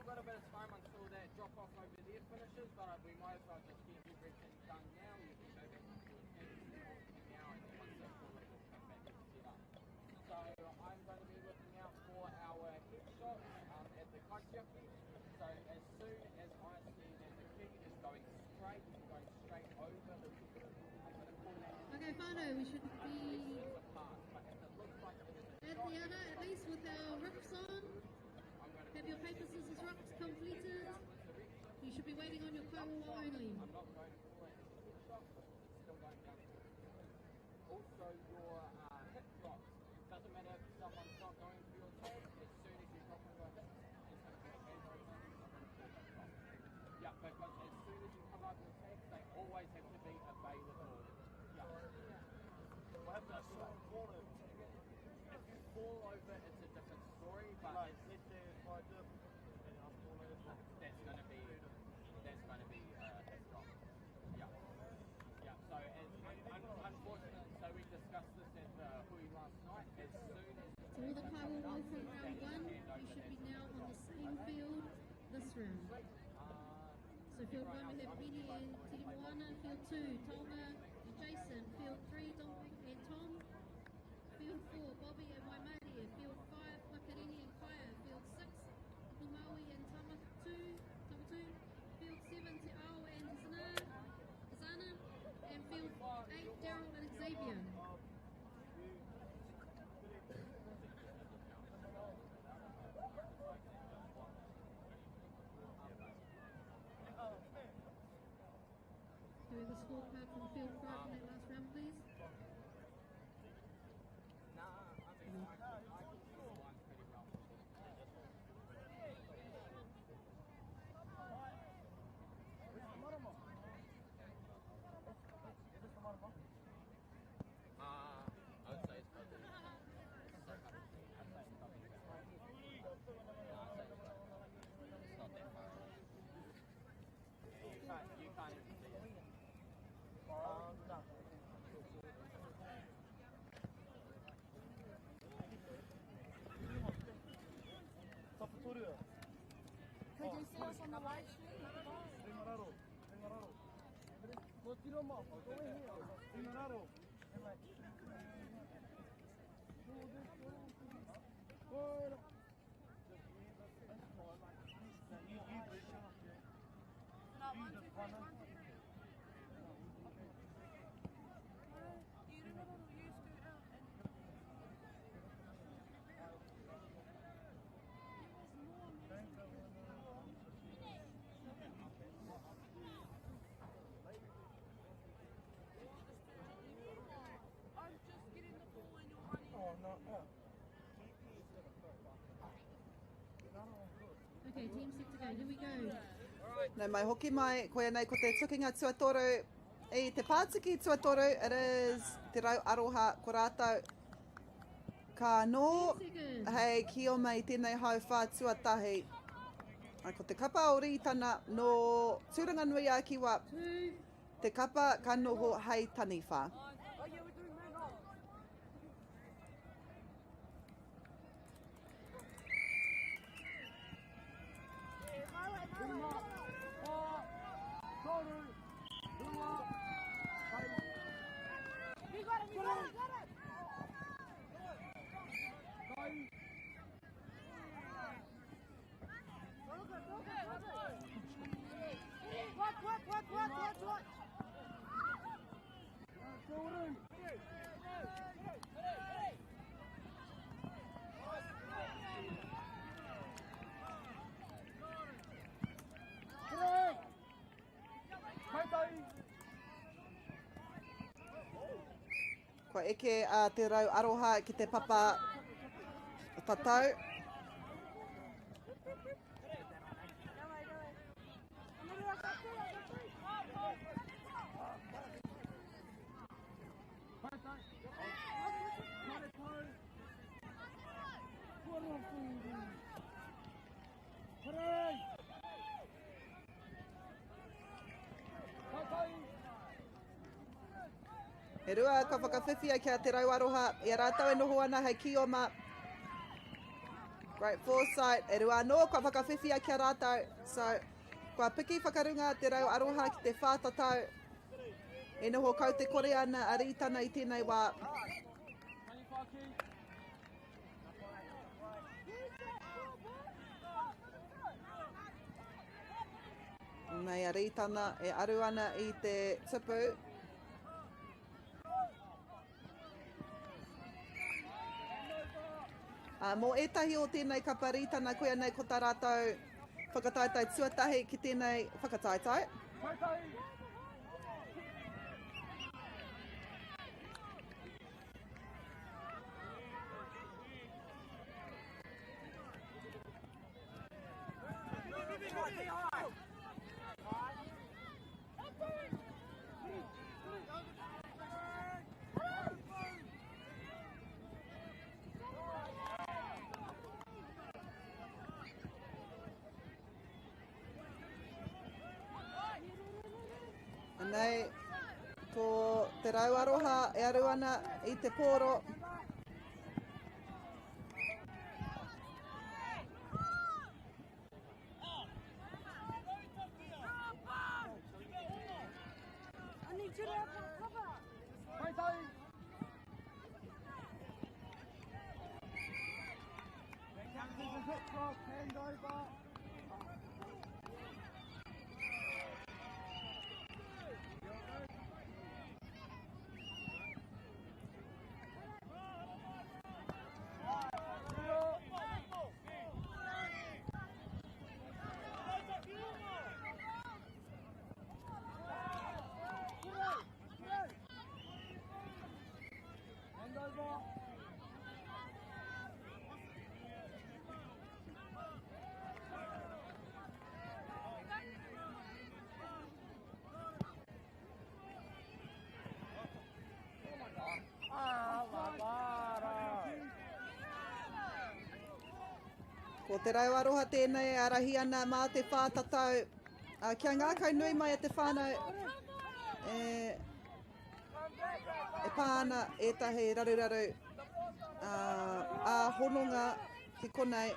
Got a bit of time until that drop off over there finishes, but we might as well just get everything done now. You can go back to your teams now, and then once that's sorted, we'll come back and set up. So I'm going to be looking out for our headshot at the kaitiaki. So as soon as I see that the key is going straight over the tupu, I'm going to call that. Okay, whānau, we should be at the other, at least with our rips on. Have your paper, scissors, rocks completed? You should be waiting on your kaiwawa only. I'm not going to call it a headshot because it's still going down. Also, your hip drops. Doesn't matter if someone's not going for your tag, as soon as you drop on your hips, it's going to be a hand over. I'm going to call that drop. Yeah, because as soon as you come up your tags, they always have to be available. Yeah. What happens if someone fall over? If you fall over, it's a different story, but like, let's say if I dip and I fall over, that's going to be a hip drop. Yeah. Yeah. So as unfortunately, so we discussed this at the hui last night. As soon as so all the kaiwawa from round one, you should be now on the same field this round. So field one we have Bini and Tirimoana, field 2 Tonga and Jason, field 3 Dom and Tom, field 4 Bobby and Waimarie, field 5 Makarini and Kaya, field 6 Pumaui and Tamatu, field 7 Te Ao and Zana, and field 8 Daryl and Xavier. Field 5 for that last round, please. Nah, I mean, I can see the lines pretty well. I would say it's probably, it's so hard to see. I'd say it's probably about, no, I'd say it's like, it's not that far off. Yeah, you can't even see it. Could you see us on the live stream? No, 1, 2, 3, 1, 2, 3. I'm just getting the ball and you're running. Okay, team set to go. Here we go. Nau mai hoki mai, koia nei ko te tukinga tuatoru i te pātiki tuatoru, it is Te Rau Aroha ko rātou ka nō hei kio mai tēnei hauwhā tuatahi. Ai, ko te kapa o Rītana nō Tūranganui a Kiwa, te kapa ka noho hei taniwha. Oh yeah, we're doing man off. You got it, you got it, you got it. Watch, watch, watch, watch, watch, watch. Kua eke a Te Rau Aroha ki te papa tatau. E rua ka whakawhiwhia ki a Te Rau Aroha i a rātou e noho ana hei kioma. Great foresight. E rua anō kua whakawhiwhia ki a rātou. So, kua piki whakarunga Te Rau Aroha ki te whā tatau. E noho kau te kore ana a Rītana i tēnei wā. Nei a Rītana e aru ana i te tupu. Mō ētahi o tēnei kapa Rītana, koia nei ko tā rātou whakataetae tuatahi ki tēnei whakataetae. Anei, ko Te Rau Aroha e aru ana i te pōro. Ko te rau aroha tēnei e arahi ana mā te whātatau. Kia ngākau nui mai a te whānau e, e pā ana ētahi raruraru ā hononga ki konei.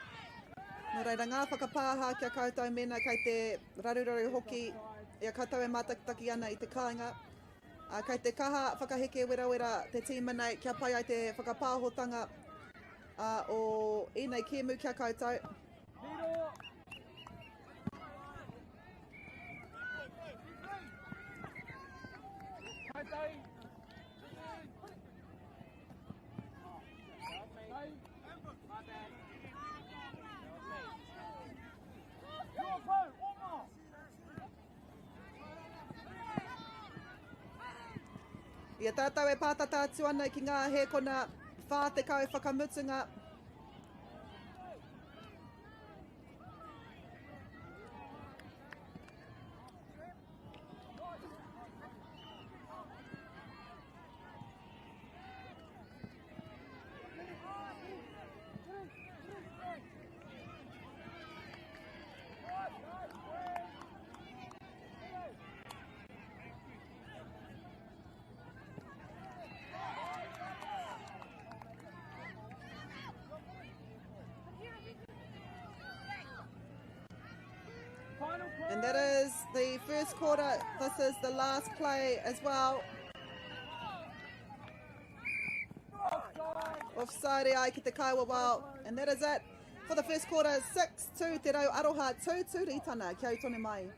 Nō reira, ngā whakapāha kia koutou mēnā kei te raruraru hoki i a koutou e mātakitaki ana i te kāinga. Kei te kaha whakaheke werawera te tīma nei kia pai ai te whakapāhotanga o ēnei kēmu kia koutou. I a tātou e pātata atu ana ki ngā hēkona 40 whakamutunga. And that is the first quarter. This is the last play as well. Offside e ai ki te kaiwawao. And that is it for the first quarter. 6-2 Te Rau Aroha, 2-2 Ritana. Kia tonu mai.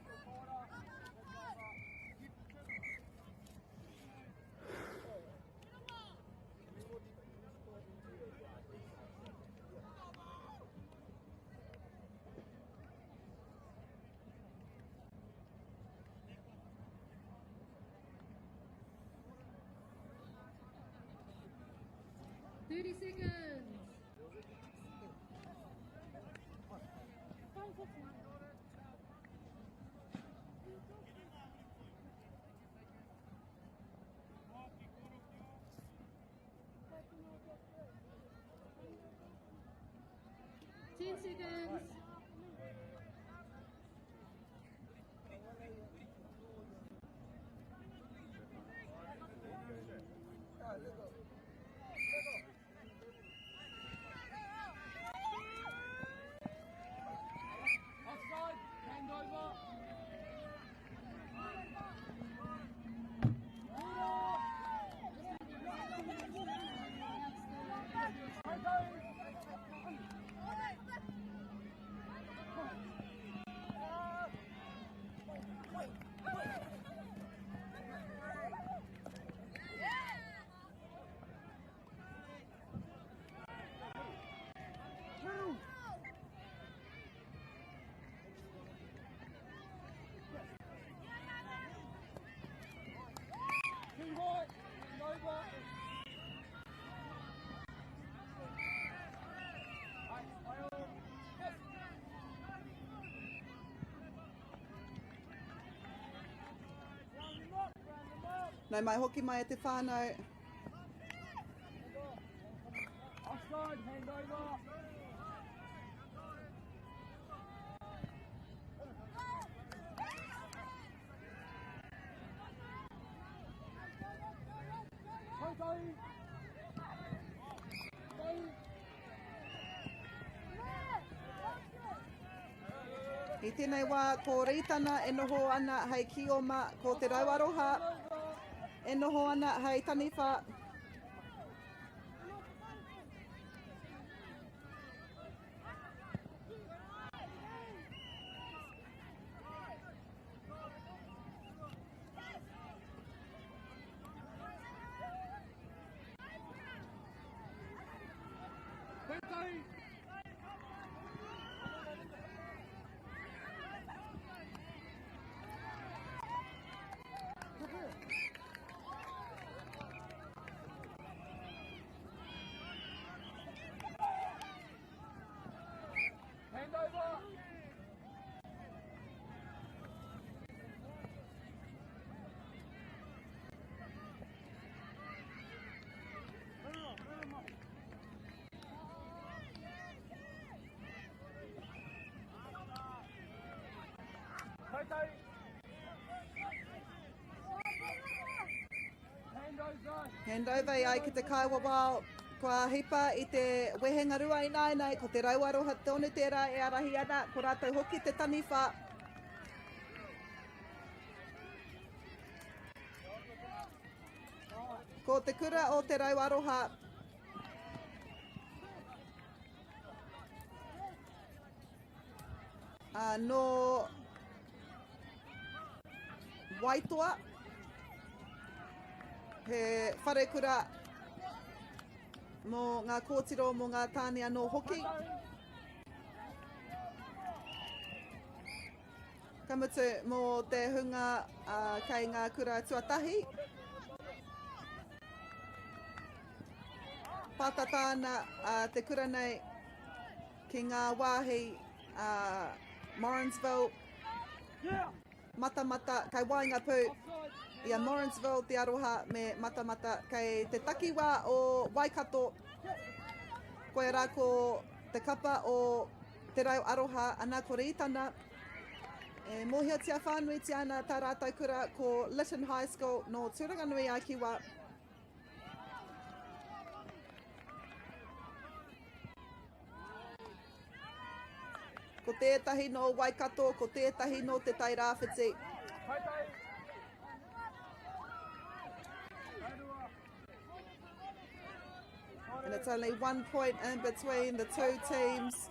Seconds. 10 seconds. Offside, hand over. Two right, hand over. Yes. Round them up, round them up. Nau mai hoki mai e te whānau. Offside, hand over. I tēnei wā, ko Ritana e noho ana hei kioma, ko Te Rau Aroha e noho ana hei taniwha. Hand over. Handover i ai ki te kaiwawao. Kua hipa i te wehenga rua ināianei, ko Te Rauaroha tonu tērā e ārahi ana, ko rātou hoki te taniwha. Ko te kura o Te Rauaroha. Nō Waitoa, he wharekura mō ngā kōtiro, mō ngā tāne anō hoki. Ka mutu mō te hunga kei ngā kura tuatahi. Pātata ana te kura nei ki ngā wāhi a Morrinsville, Matamata, kei waenga pū i a Morrinsville, Te Aroha me Matamata, kei te takiwā o Waikato. Koia rā ko te kapa o Te Rau Aroha, ana ko Rītana. E mōhiotia whānuitia ana tā rātou kura ko Lytton High School nō Tūranganui-a-Kiwa. Ko tētahi nō Waikato, ko tētahi nō Te Tai Rāwhiti. And it's only one point in between the two teams.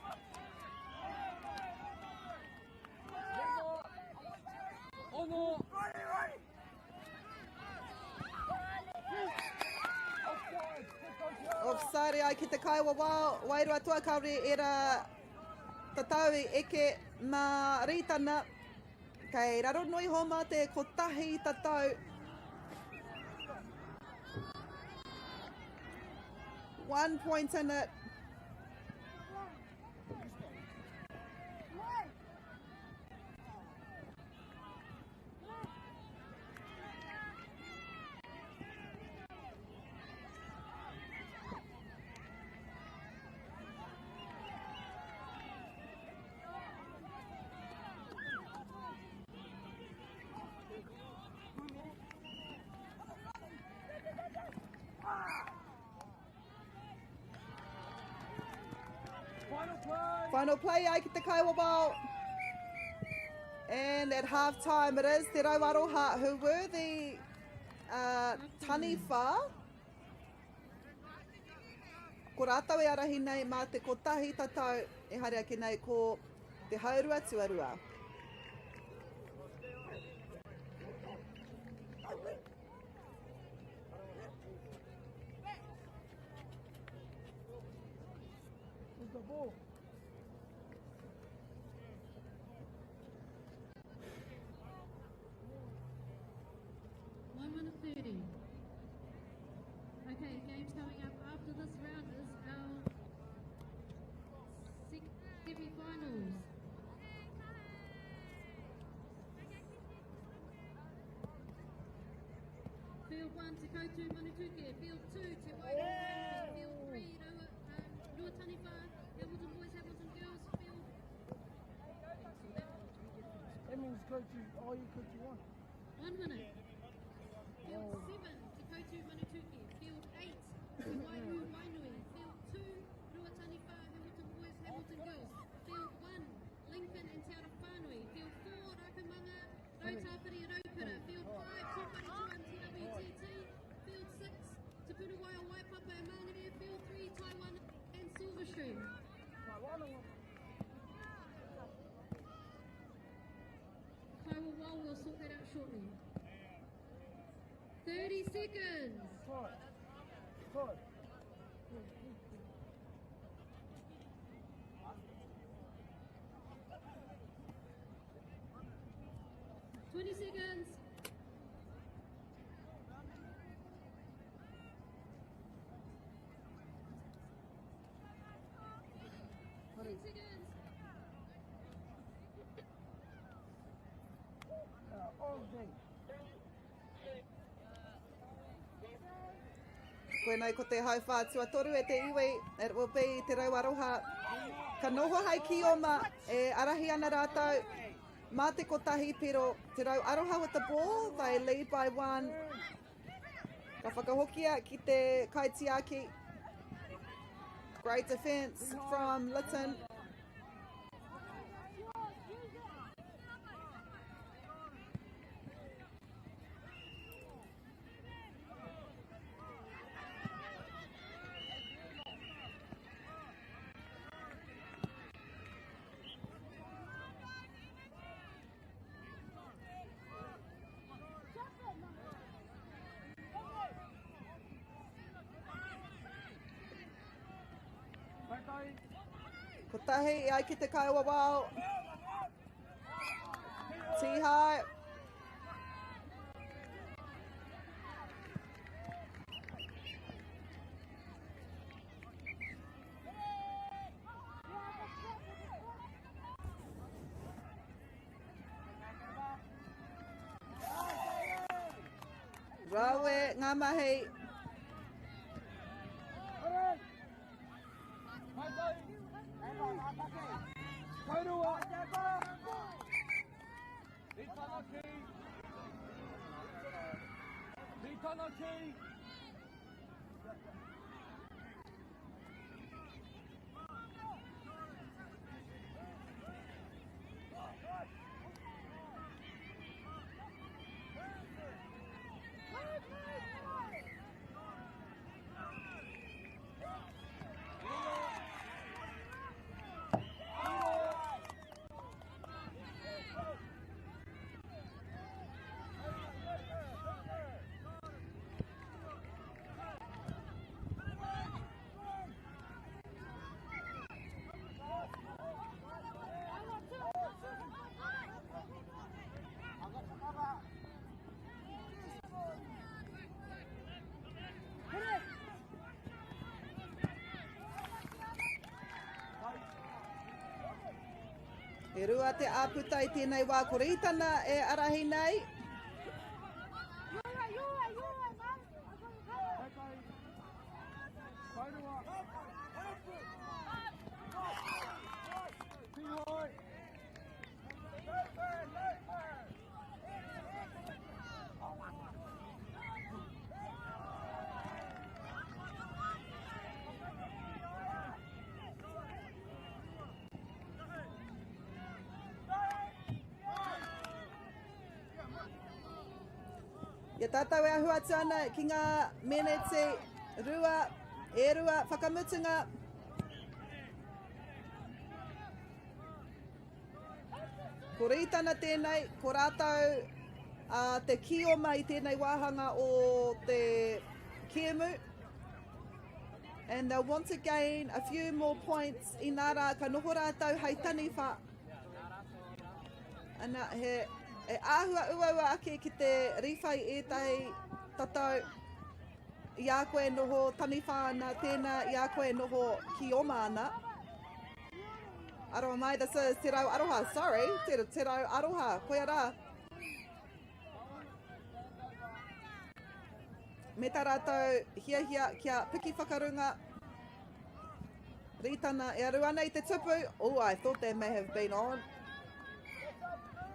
Offside ai ki te kaiwawao, wairua toa kaore era tatau i eke mā Rītana. Kei raro nui homa te kotahi tatau. One point in it. Final play ai ki te Kaiwawao. And at half time it is Te Rau Aroha who were the uh, taniwha. Ko rātou e arahi nei mā te kotahi tatau e haere ake nei ko te haurua tuarua. The ball. 1:30. Okay, games coming up after this round is our semi-finals. Field 1, Te Koutu Manutuke. Field 2, Te Wairua Field 3, Rua, Rua Taniwha, Hamilton Boys, Hamilton Girls. Field... That means Koutu, oh, you Koutu 1. 1 minute. Field 7, Te Koutu Manutuke. Field 8, Te Wairua Wainui. Field 2, Rua Taniwha, Hamilton Boys, Hamilton Girls. Field 1, Lincoln and Te Ara Whānui. Field 4, Rākaumanga, Rautāpiri, Raukura. Field 5, Tūwharetoa and TWTT. Field 6, Te Puna o Waipapa and Mangere. Field 3, Taiwan and Silverstream. Kaiwawao, we'll sort that out shortly. 30 seconds. Five. Five. 20 seconds. 10 seconds. All day. Koinei ko te hauwhā tuatoru e te iwi, it will be Te Rau Aroha. Ka noho hei kioma e arahi ana rātou. Mā te kotahi pero Te Rau Aroha with the ball. They lead by one. Ka whakahokia ki te kaitiaki. Great defence from Lytton. Kotahi e ai ki te kaiwawao. Tihai. Rawe ngā mahi. E rua te āputa i tēnei wā ko Rītana e arahi nei. I a tātou e ahu atu ana ki ngā meneti rua, e rua whakamutunga. Ko Rītana tēnei, ko rātou a te kioma i tēnei wāhanga o te kēmu. And they'll want to gain a few more points inā rā ka noho rātou hei taniwha. Ana, he, e āhua uaua ake ki te riwha i ētahi tatau i a koe e noho taniwha ana, tēnā i a koe e noho kioma ana. Aroha mai, this is Te Rau Aroha, sorry, Te, Te Rau Aroha, koia rā. Me tā rātou hiahia kia piki whakarunga. Rītana e aru ana i te tupu. Oh, I thought that may have been on.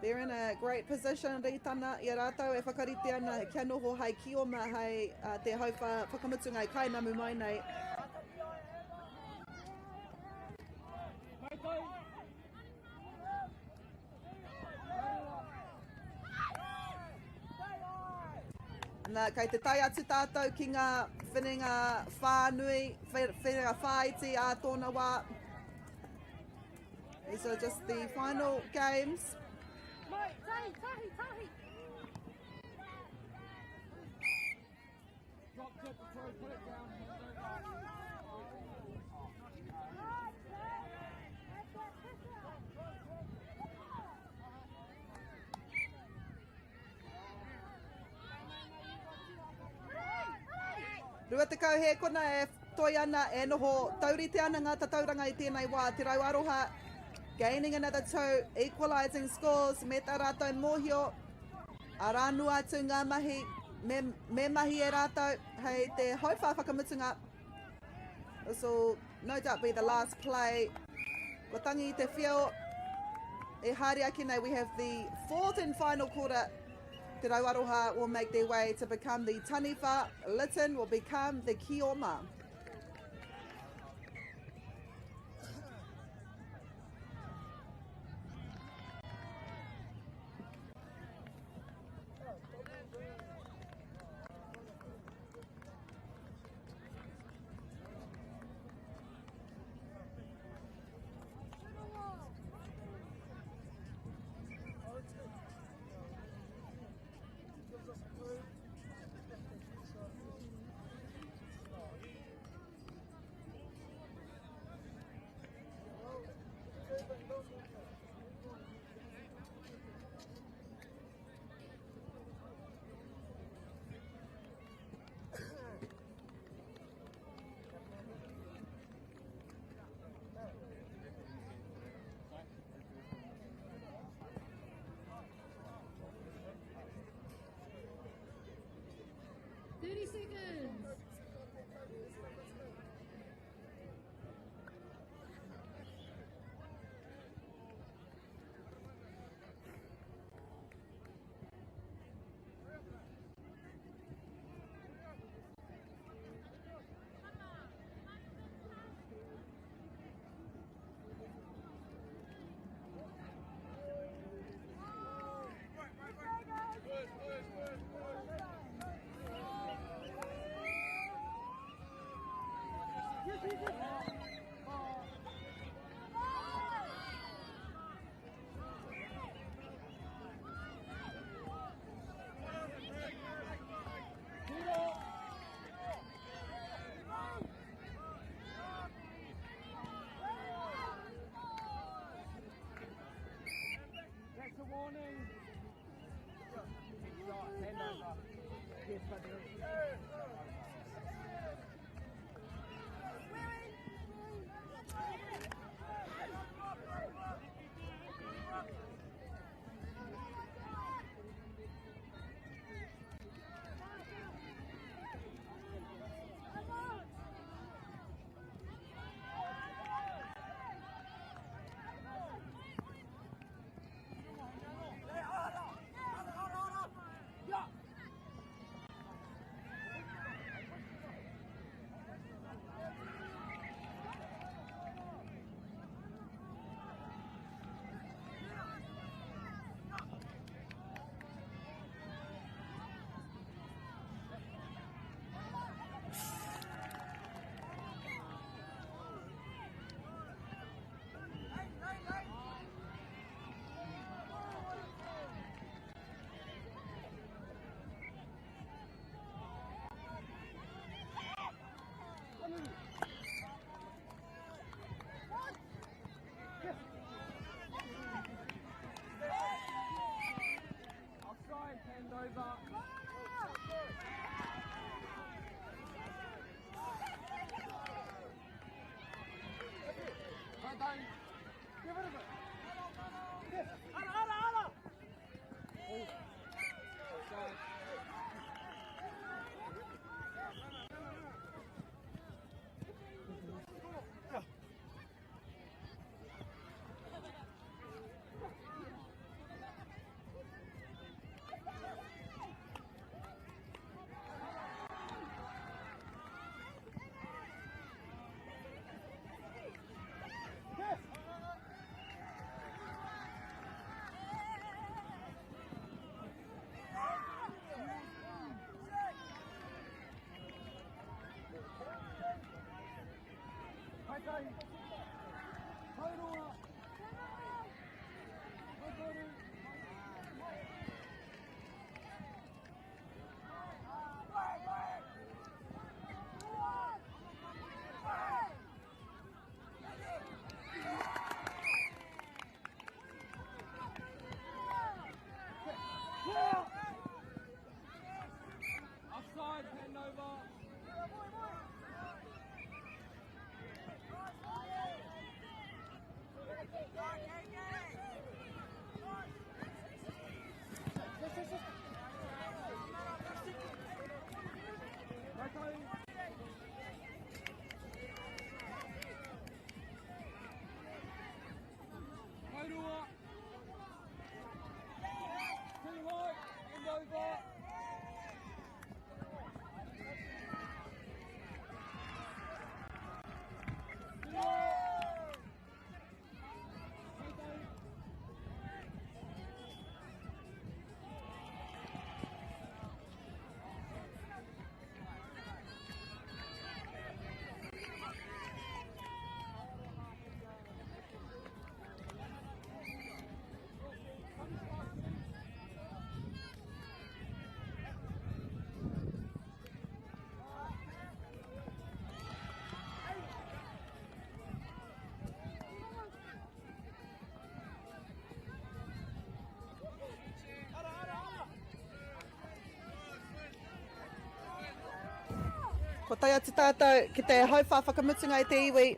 They're in a great position, Rītana, i a rātou e whakarite ana kia noho hai kioma hai uh, te hauwha whakamutunga i kainamu mai nei. Nā, kei te tae atu tātou ki ngā whiringa whānui, whiringa whāiti ā tōna wā. These are just the final games. 20 hēkona e toi ana, e noho taurite ana ngā tatauranga i tēnei wā. Te Rau Aroha gaining another two, equalising scores me tā rātou mōhio. Arā noa atu ngā mahi me, me mahi e rātou hei te hauwhā whakamutunga. This will no doubt be the last play. Kua tangi i te whio. E haere ake nei, we have the fourth and final quarter. Te Rau Aroha will make their way to become the Taniwha. Lytton will become the Kioma. Seconds. That's a warning. Hand over. Yes, but Tae atu tātou ki te hauwhā whakamutunga i te iwi.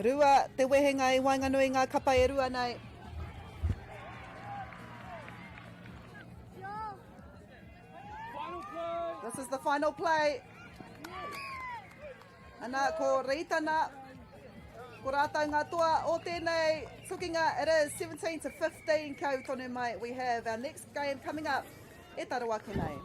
Rua te wehenga i waenganui ngā kapa e rua nei. This is the final play. Ana, ko Reitana, ko rātou ngā toa o tēnei tukinga. It is 17 to 15 kau tonu mai. We have our next game coming up e taro ake nei.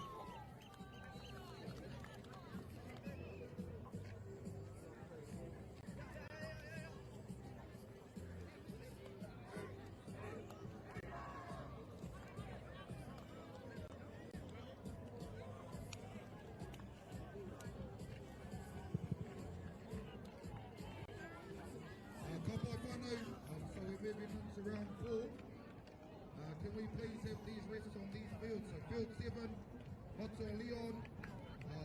Ka pai whanau, so we're moving on to round four. Can we please have these refs on these fields? So field 7, Matua Leon,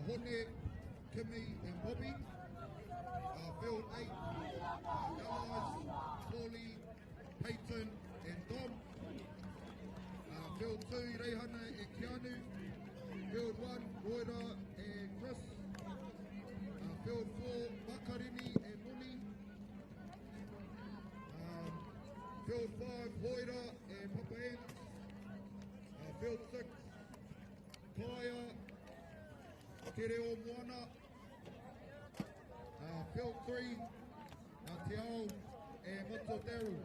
Hone, Kimmy and Bobby. Field 8, Allies, Paulie, Peyton and Dom. Field 2, Reihana and Keanu. Field 1, Roira and Chris. Field 4, Makarini and Noni. Field 5, Hoira and Papa Ants. Field 6, Kaya, Te Reo Moana. Field 3, Te Ao and Matua Daryl.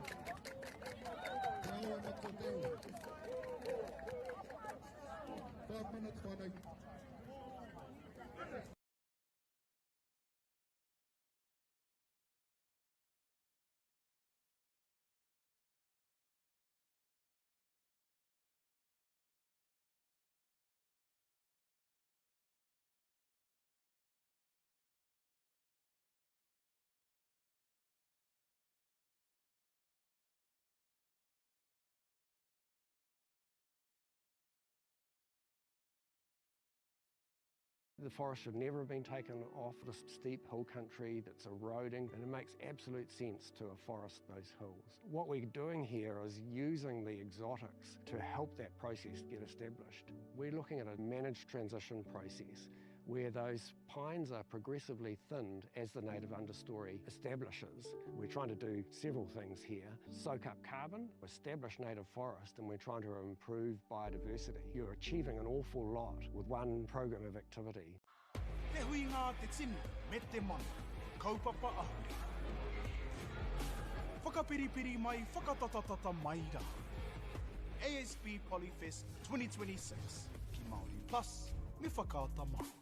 Te Ao and Matua Daryl. 5 minutes, whanau. The forest should never have been taken off the steep hill country that's eroding, and it makes absolute sense to afforest those hills. What we're doing here is using the exotics to help that process get established. We're looking at a managed transition process where those pines are progressively thinned as the native understory establishes. We're trying to do several things here. Soak up carbon, establish native forest, and we're trying to improve biodiversity. You're achieving an awful lot with one program of activity. Te huinga a te tini me te mana, kaupapa ahurea. Whakapiripiri mai, whakatatatata mai rā. ASB Polyfest 2026 ki Māori Plus me Whakaata Māori.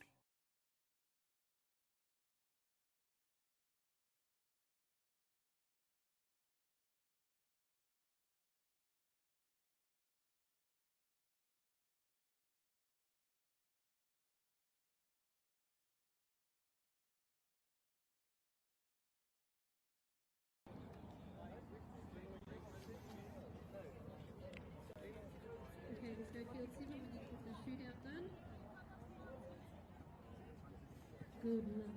Okay, let's go field 7. We need to get the shootout done. Good luck.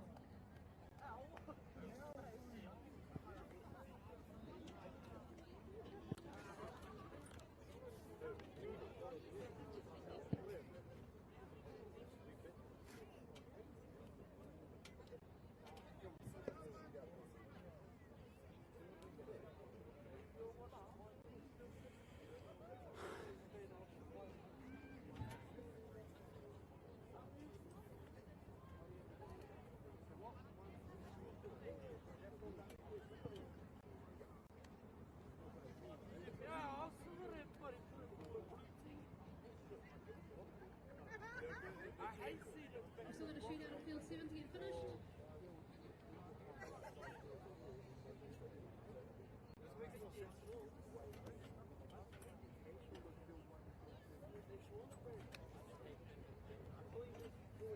We've still got a shootout at field 7 to get finished. Game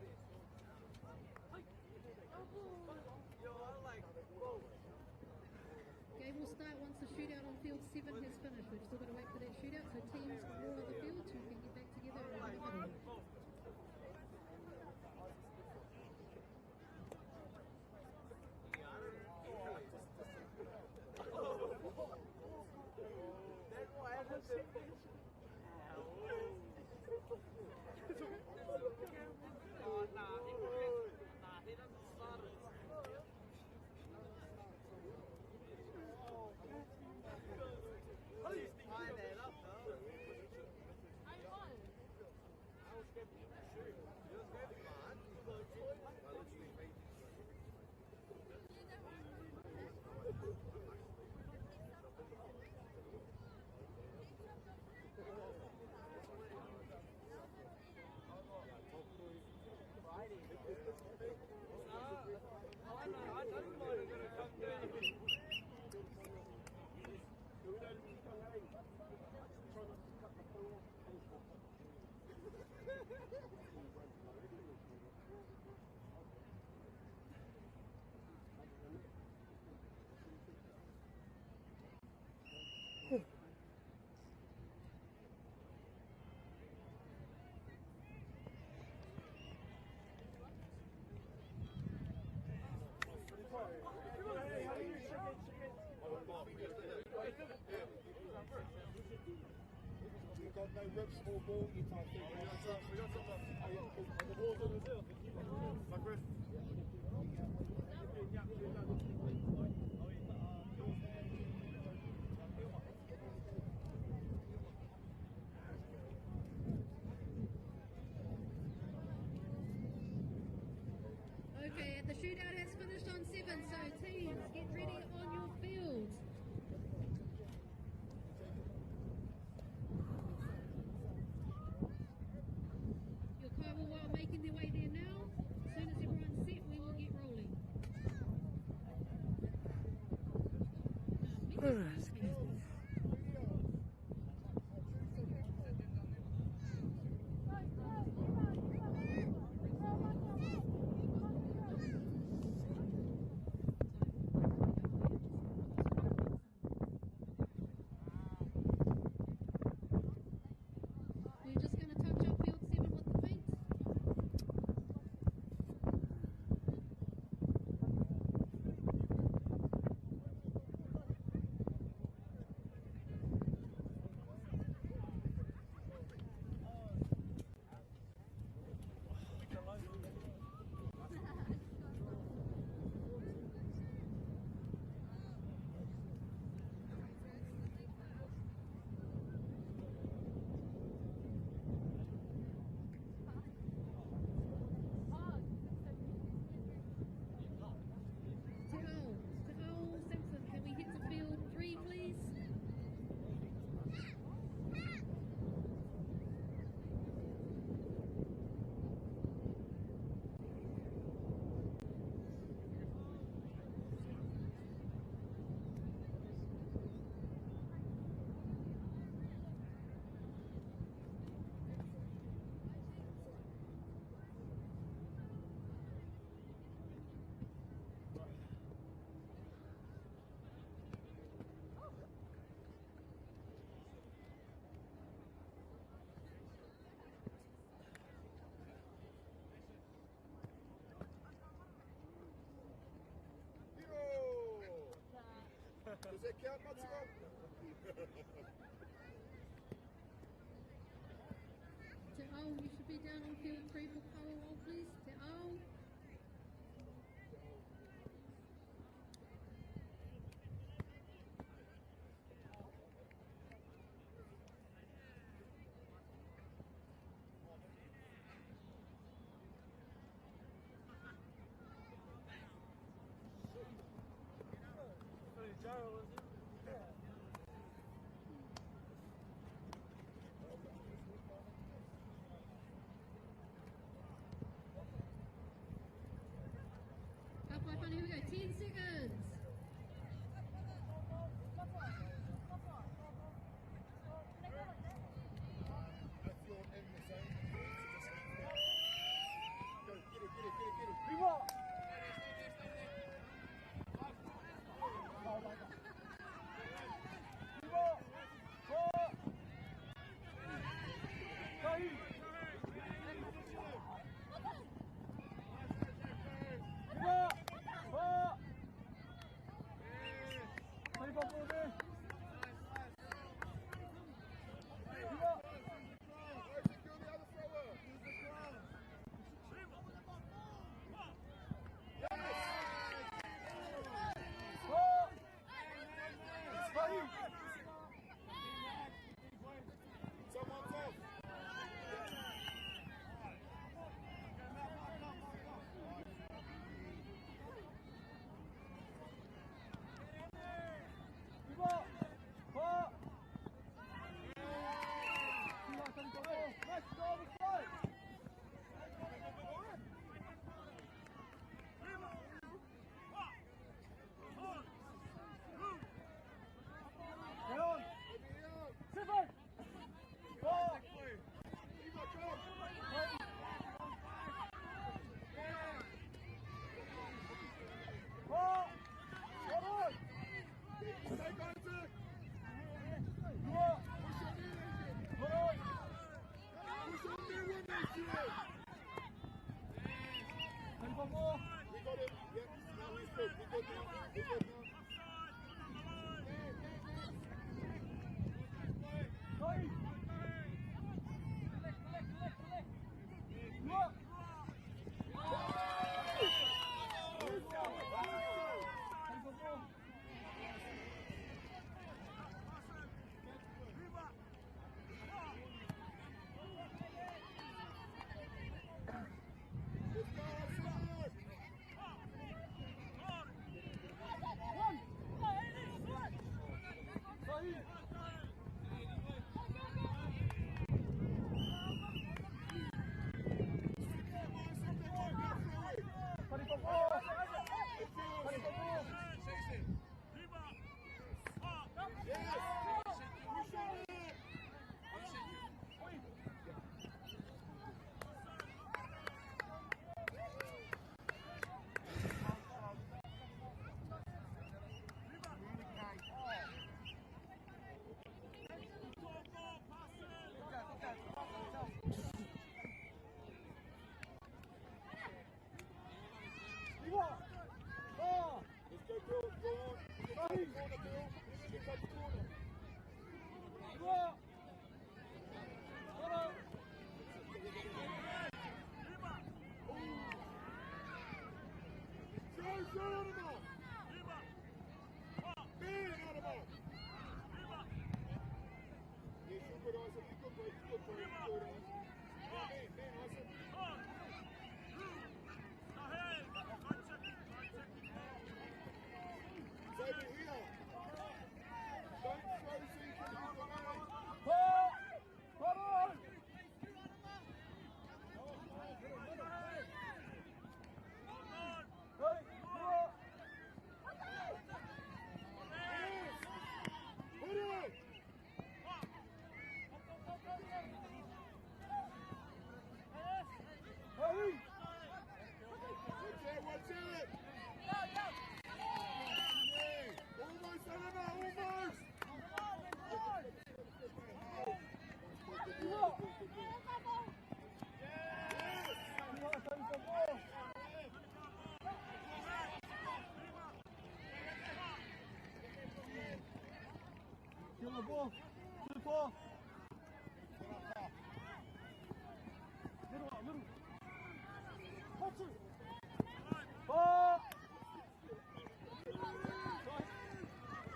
will start once the shootout on field 7 has finished. We've still got to wait for that shootout, so teams from all of the fields who can get back together and have a huddle. We've got no ribs or ball. You can't see. We got some. The ball's in reserve. Okay, the shootout has finished on 7, so teams, get ready on your fields. Your kaiwawa are making their way there now. As soon as everyone's set, we will get rolling. Excuse me. We're just going to touch up field 7 with the paint. Te Ao Simpson, can we hit to field 3, please? Does that count, Matsuo? Te Ao, you should be down on field 3 for Kaiwawa, please. Te Ao. Ka pai whana, here we go, 10 seconds. If you're in the zone, so just leave that. Kill the ball. To the ball. Little, little. Touch it. Ball.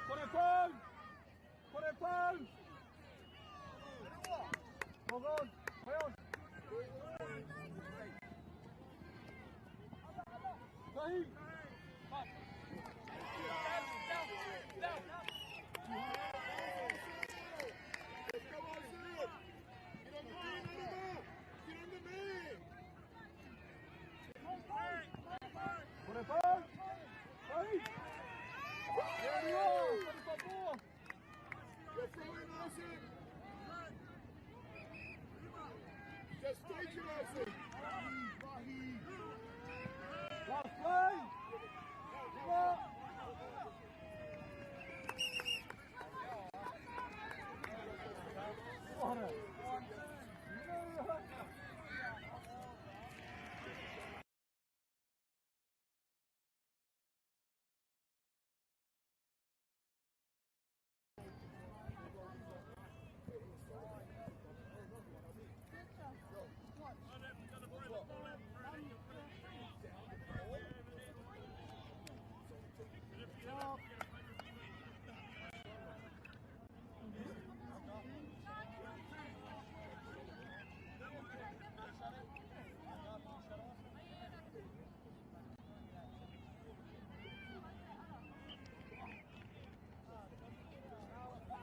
Put it down. Put it down. Hold on. Hold on. Down, down, down. Just take it, Isaac. Last play.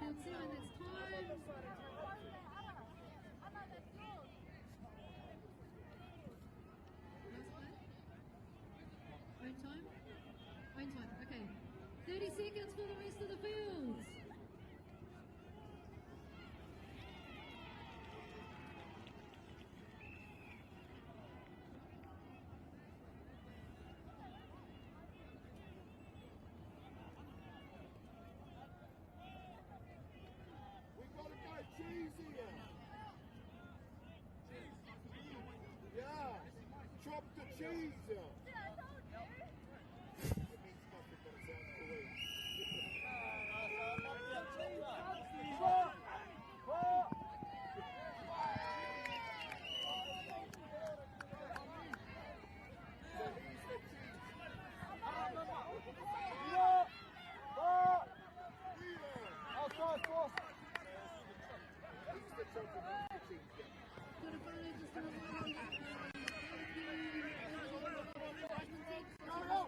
Field 7, it's time. Own time? Own time, okay. 30 seconds for the rest of the fields. We gotta go cheesy here. Yeah, chop the cheese here. It means nothing, but it sounds cool. So he's the cheese. Outside, cross. He's the chopper, he's the cheese. Yeah. Got a photo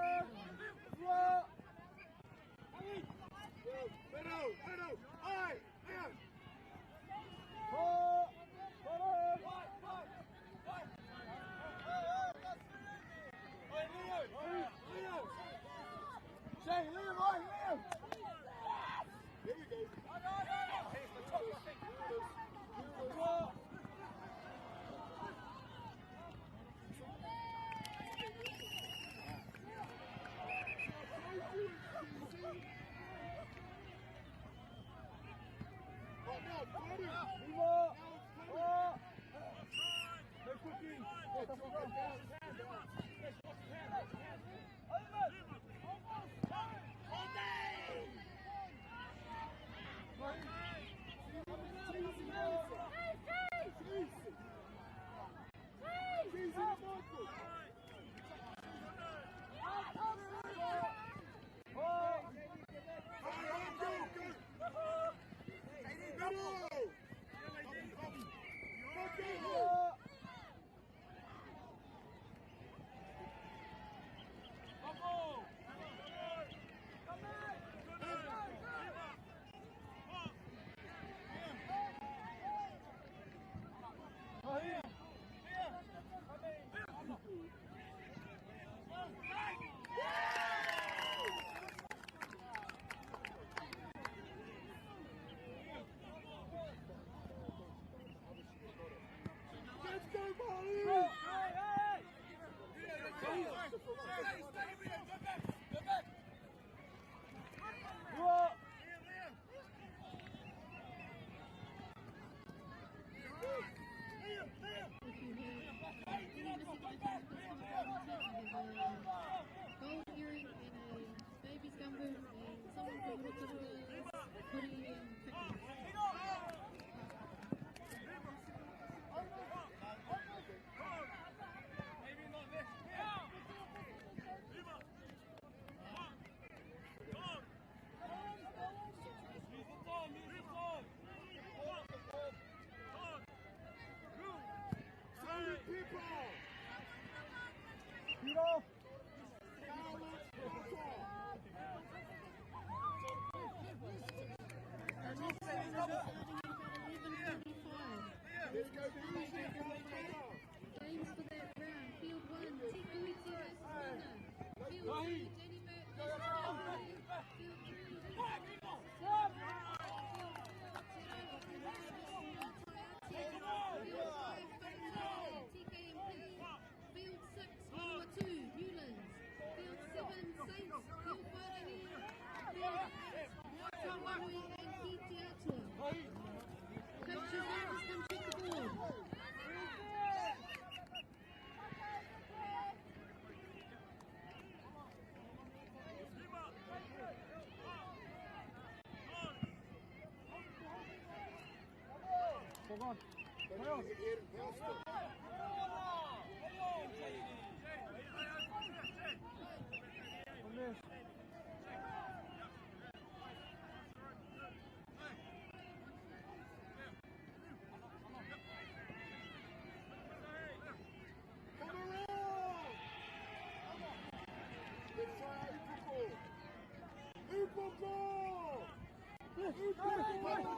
just to remind you Middle, middle, aye, yeah. Leo. Shane, Leo, right, Leo. Here we go. Oh, now it's Toru. Now it's Toru. Yeah, drop it down. Cheesy. Cheesy Michael. If you have any missing items, please come up and take. I have a gold earring and a baby's gumboot and someone from Rotorua's hoodie and kaki. Solid people! Peter! Our next round is starting at about 11:45. Let's go music in the car! Games for that round. Field 1, Te Kuiti versus Mana. Field 2, Danny Burt versus Taurei. Field 3, Hika versus Te Field 4, Te Rau o Te Rua versus Ngā Taiātea. Field 5, Whangarei and TKMP. Field 6, Manawatu, Newlands. Field 7, Saints, Hill Whārahi. Field 8, Ngāti Wanui and Ki Te Atua. Coaches, markers, come check the board. Hold on. Play on. From this. Come around! Let's try Upoko! Upoko! Upoko! Plato!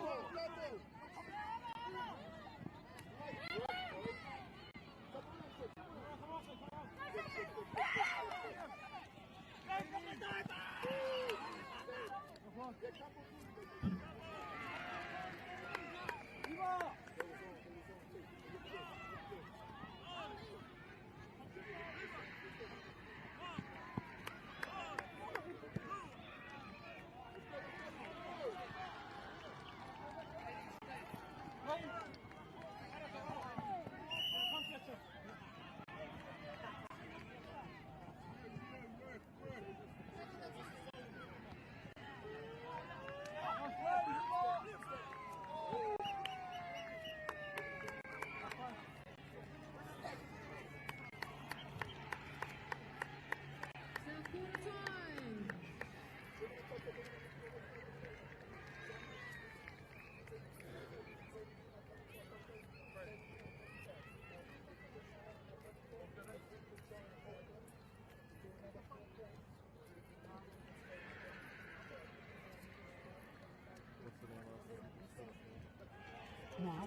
It's now quarter time. Now?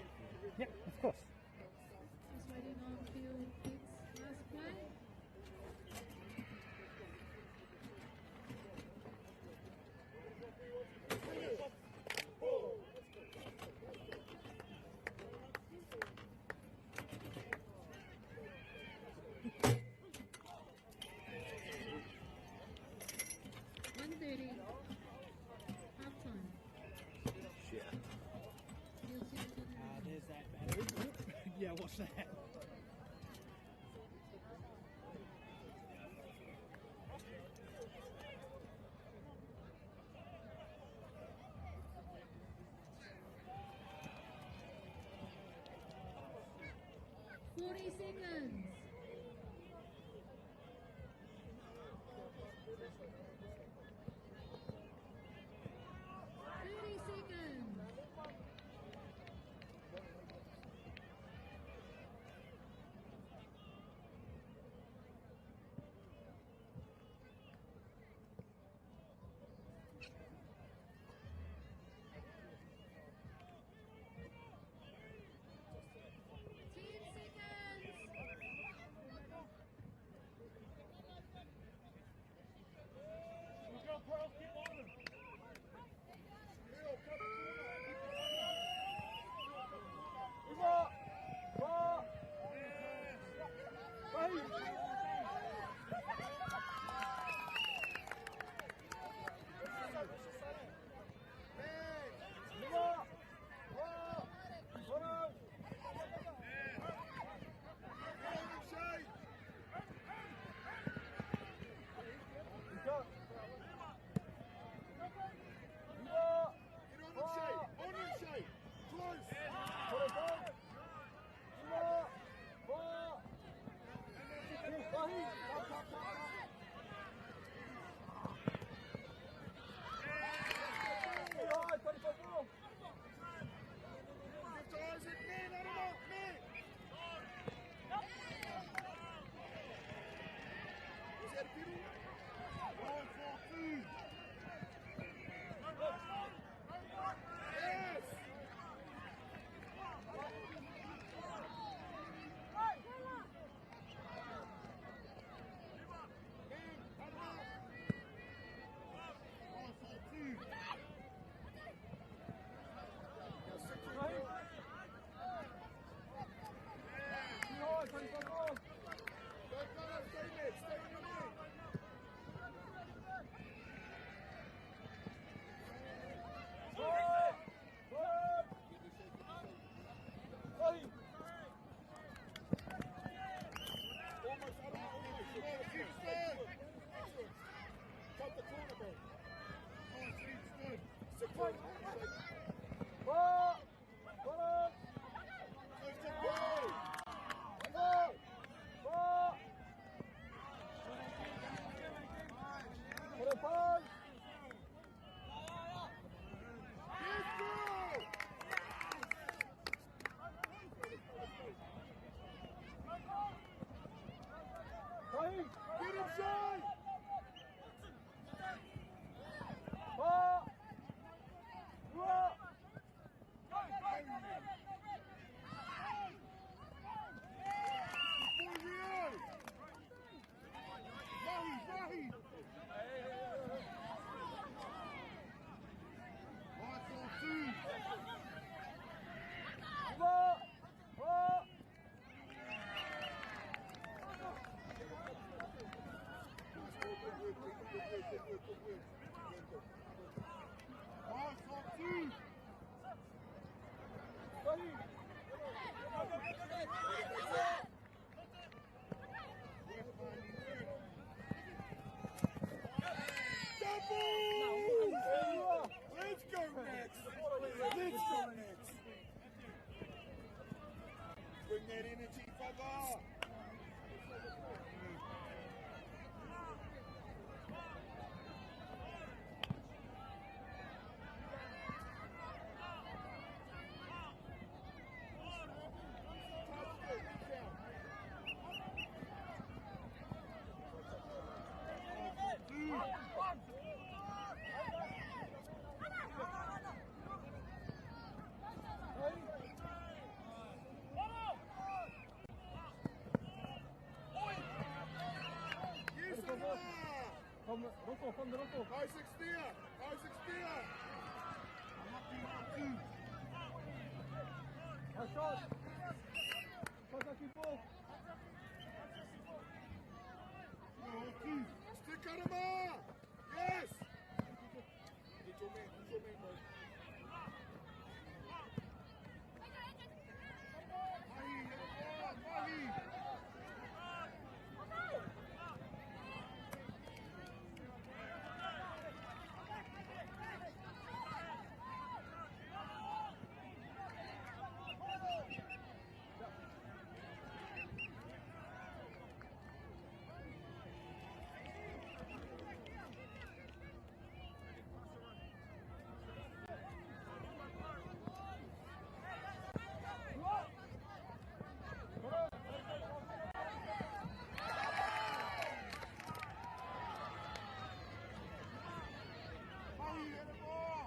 Yep, of course. Just waiting on field eight's last play. .130. Half time. Shit. Field 7 on the round. There's that battery. Yeah, what's that? 40 seconds. 30 seconds. 10 seconds. Get him, Shai! Let's go, Max! Let's go, Max! Bring that energy, brother! Isaac Steer! Isaac Steer! Stick on him! Yes! Get your man, get your man, bro. Mahi, Mahi! Mahi, hit the ball!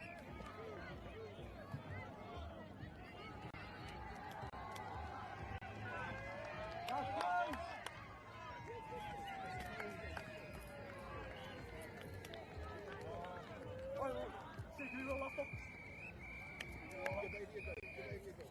Foot up! Get back, get back, get back.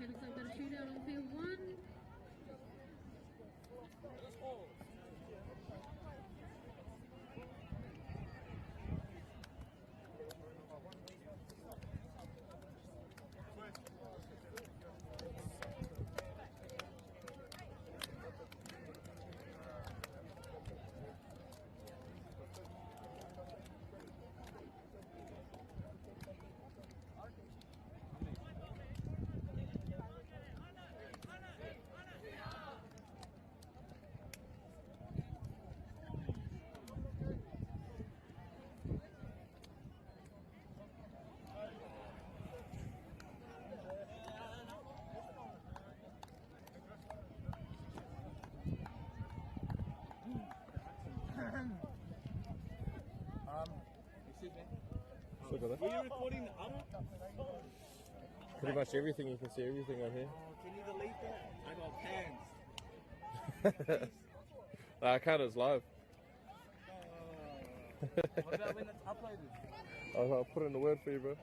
Okay, looks like we've got a shootout on field one. Excuse me. Were you recording the other? Pretty much everything. You can see everything on here. Oh, can you delete that? I got pants. Nah, I can't, it's live. What about when it's uploaded? I'll put in the word for you, bro.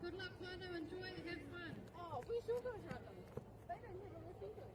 Good luck, whānau. Enjoy, have fun. Oh, we sure guys run them. They don't have a ref either.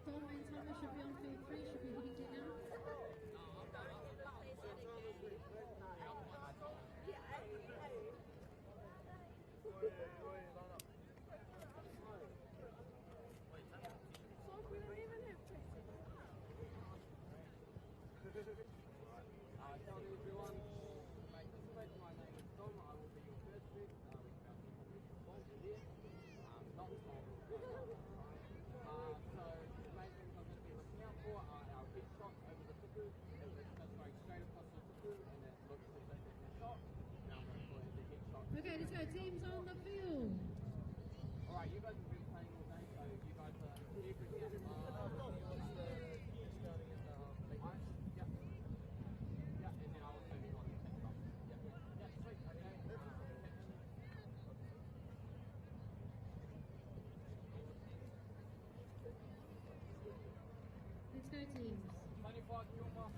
Dom and Thomas should be on field 3, should be heading there now. Tell everyone, participate. My name is Dom. I will be your first ref. We have our second ref over there. Not Tom. So the main things I'm going to be looking out for are our headshots over the tuku. If it's just going straight across the tuku and it looks as if it's a shot, then I'm going to call it as a headshot. Okay, let's go. Teams on the field. All right, you guys have been playing all day, so you guys are everything. Yeah. Yeah, and then I will turn you on the kick off. Yeah, yeah, sweet. Okay. Let's go, teams. 25, Kilmer.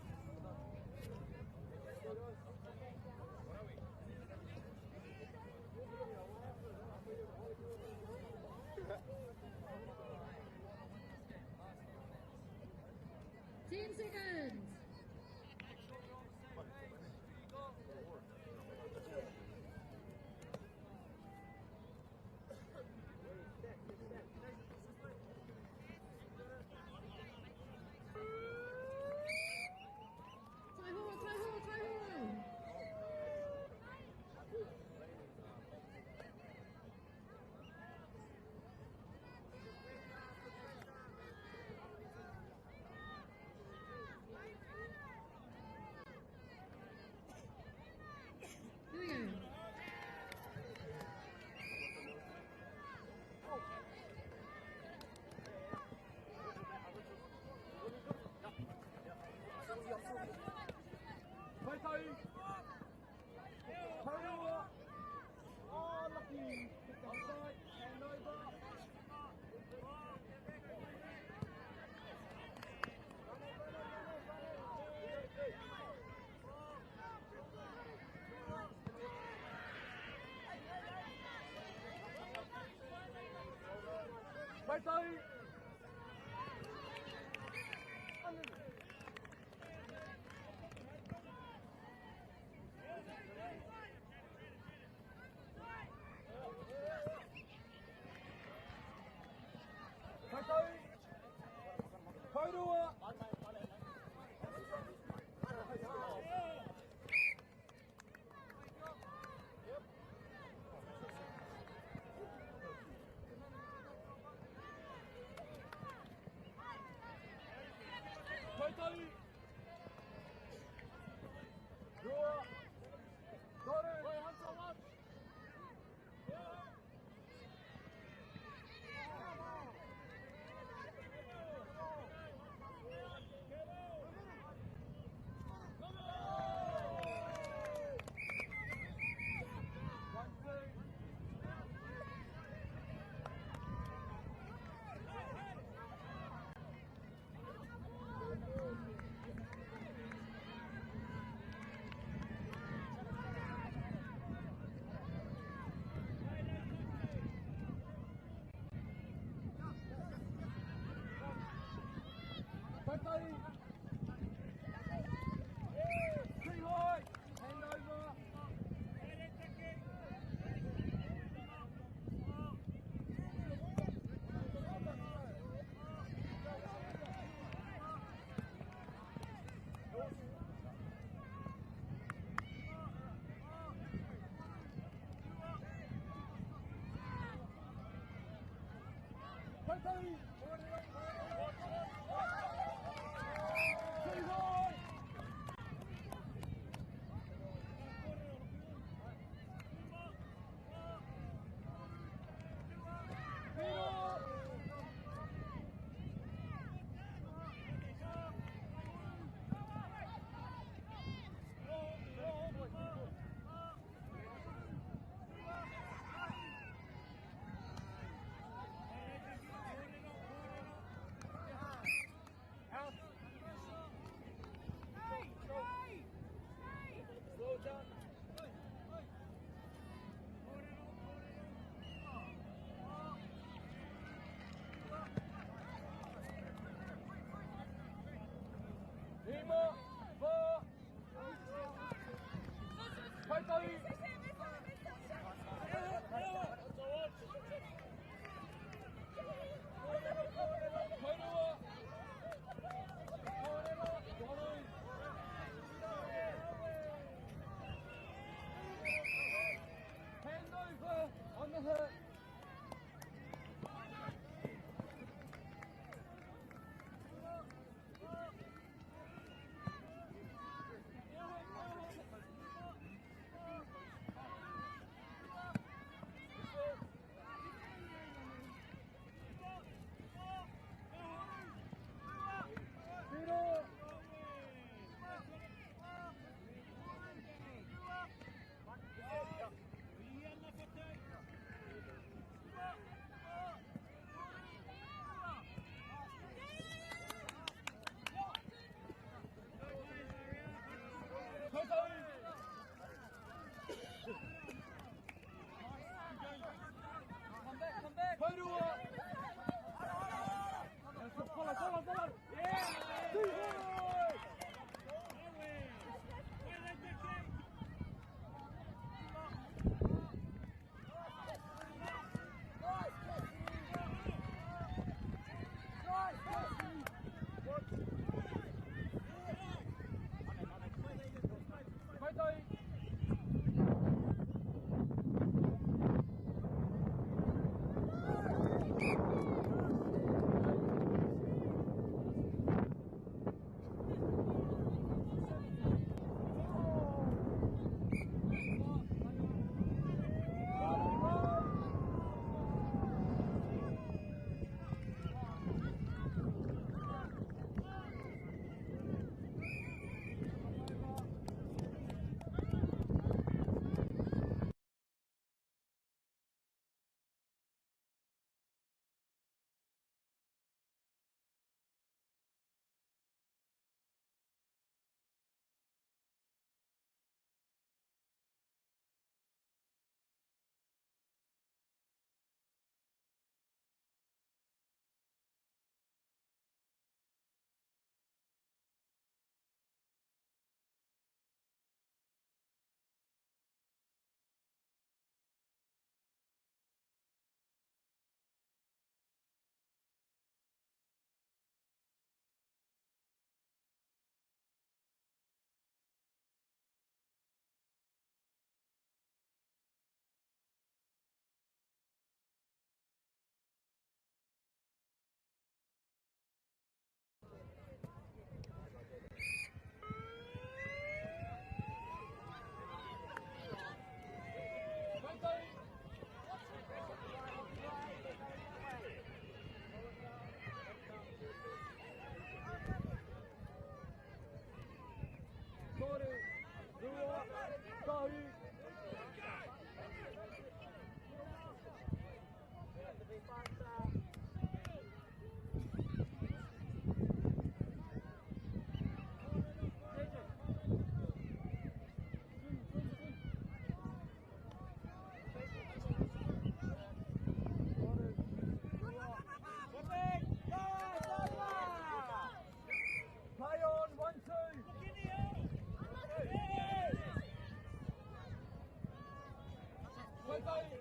Bye-bye.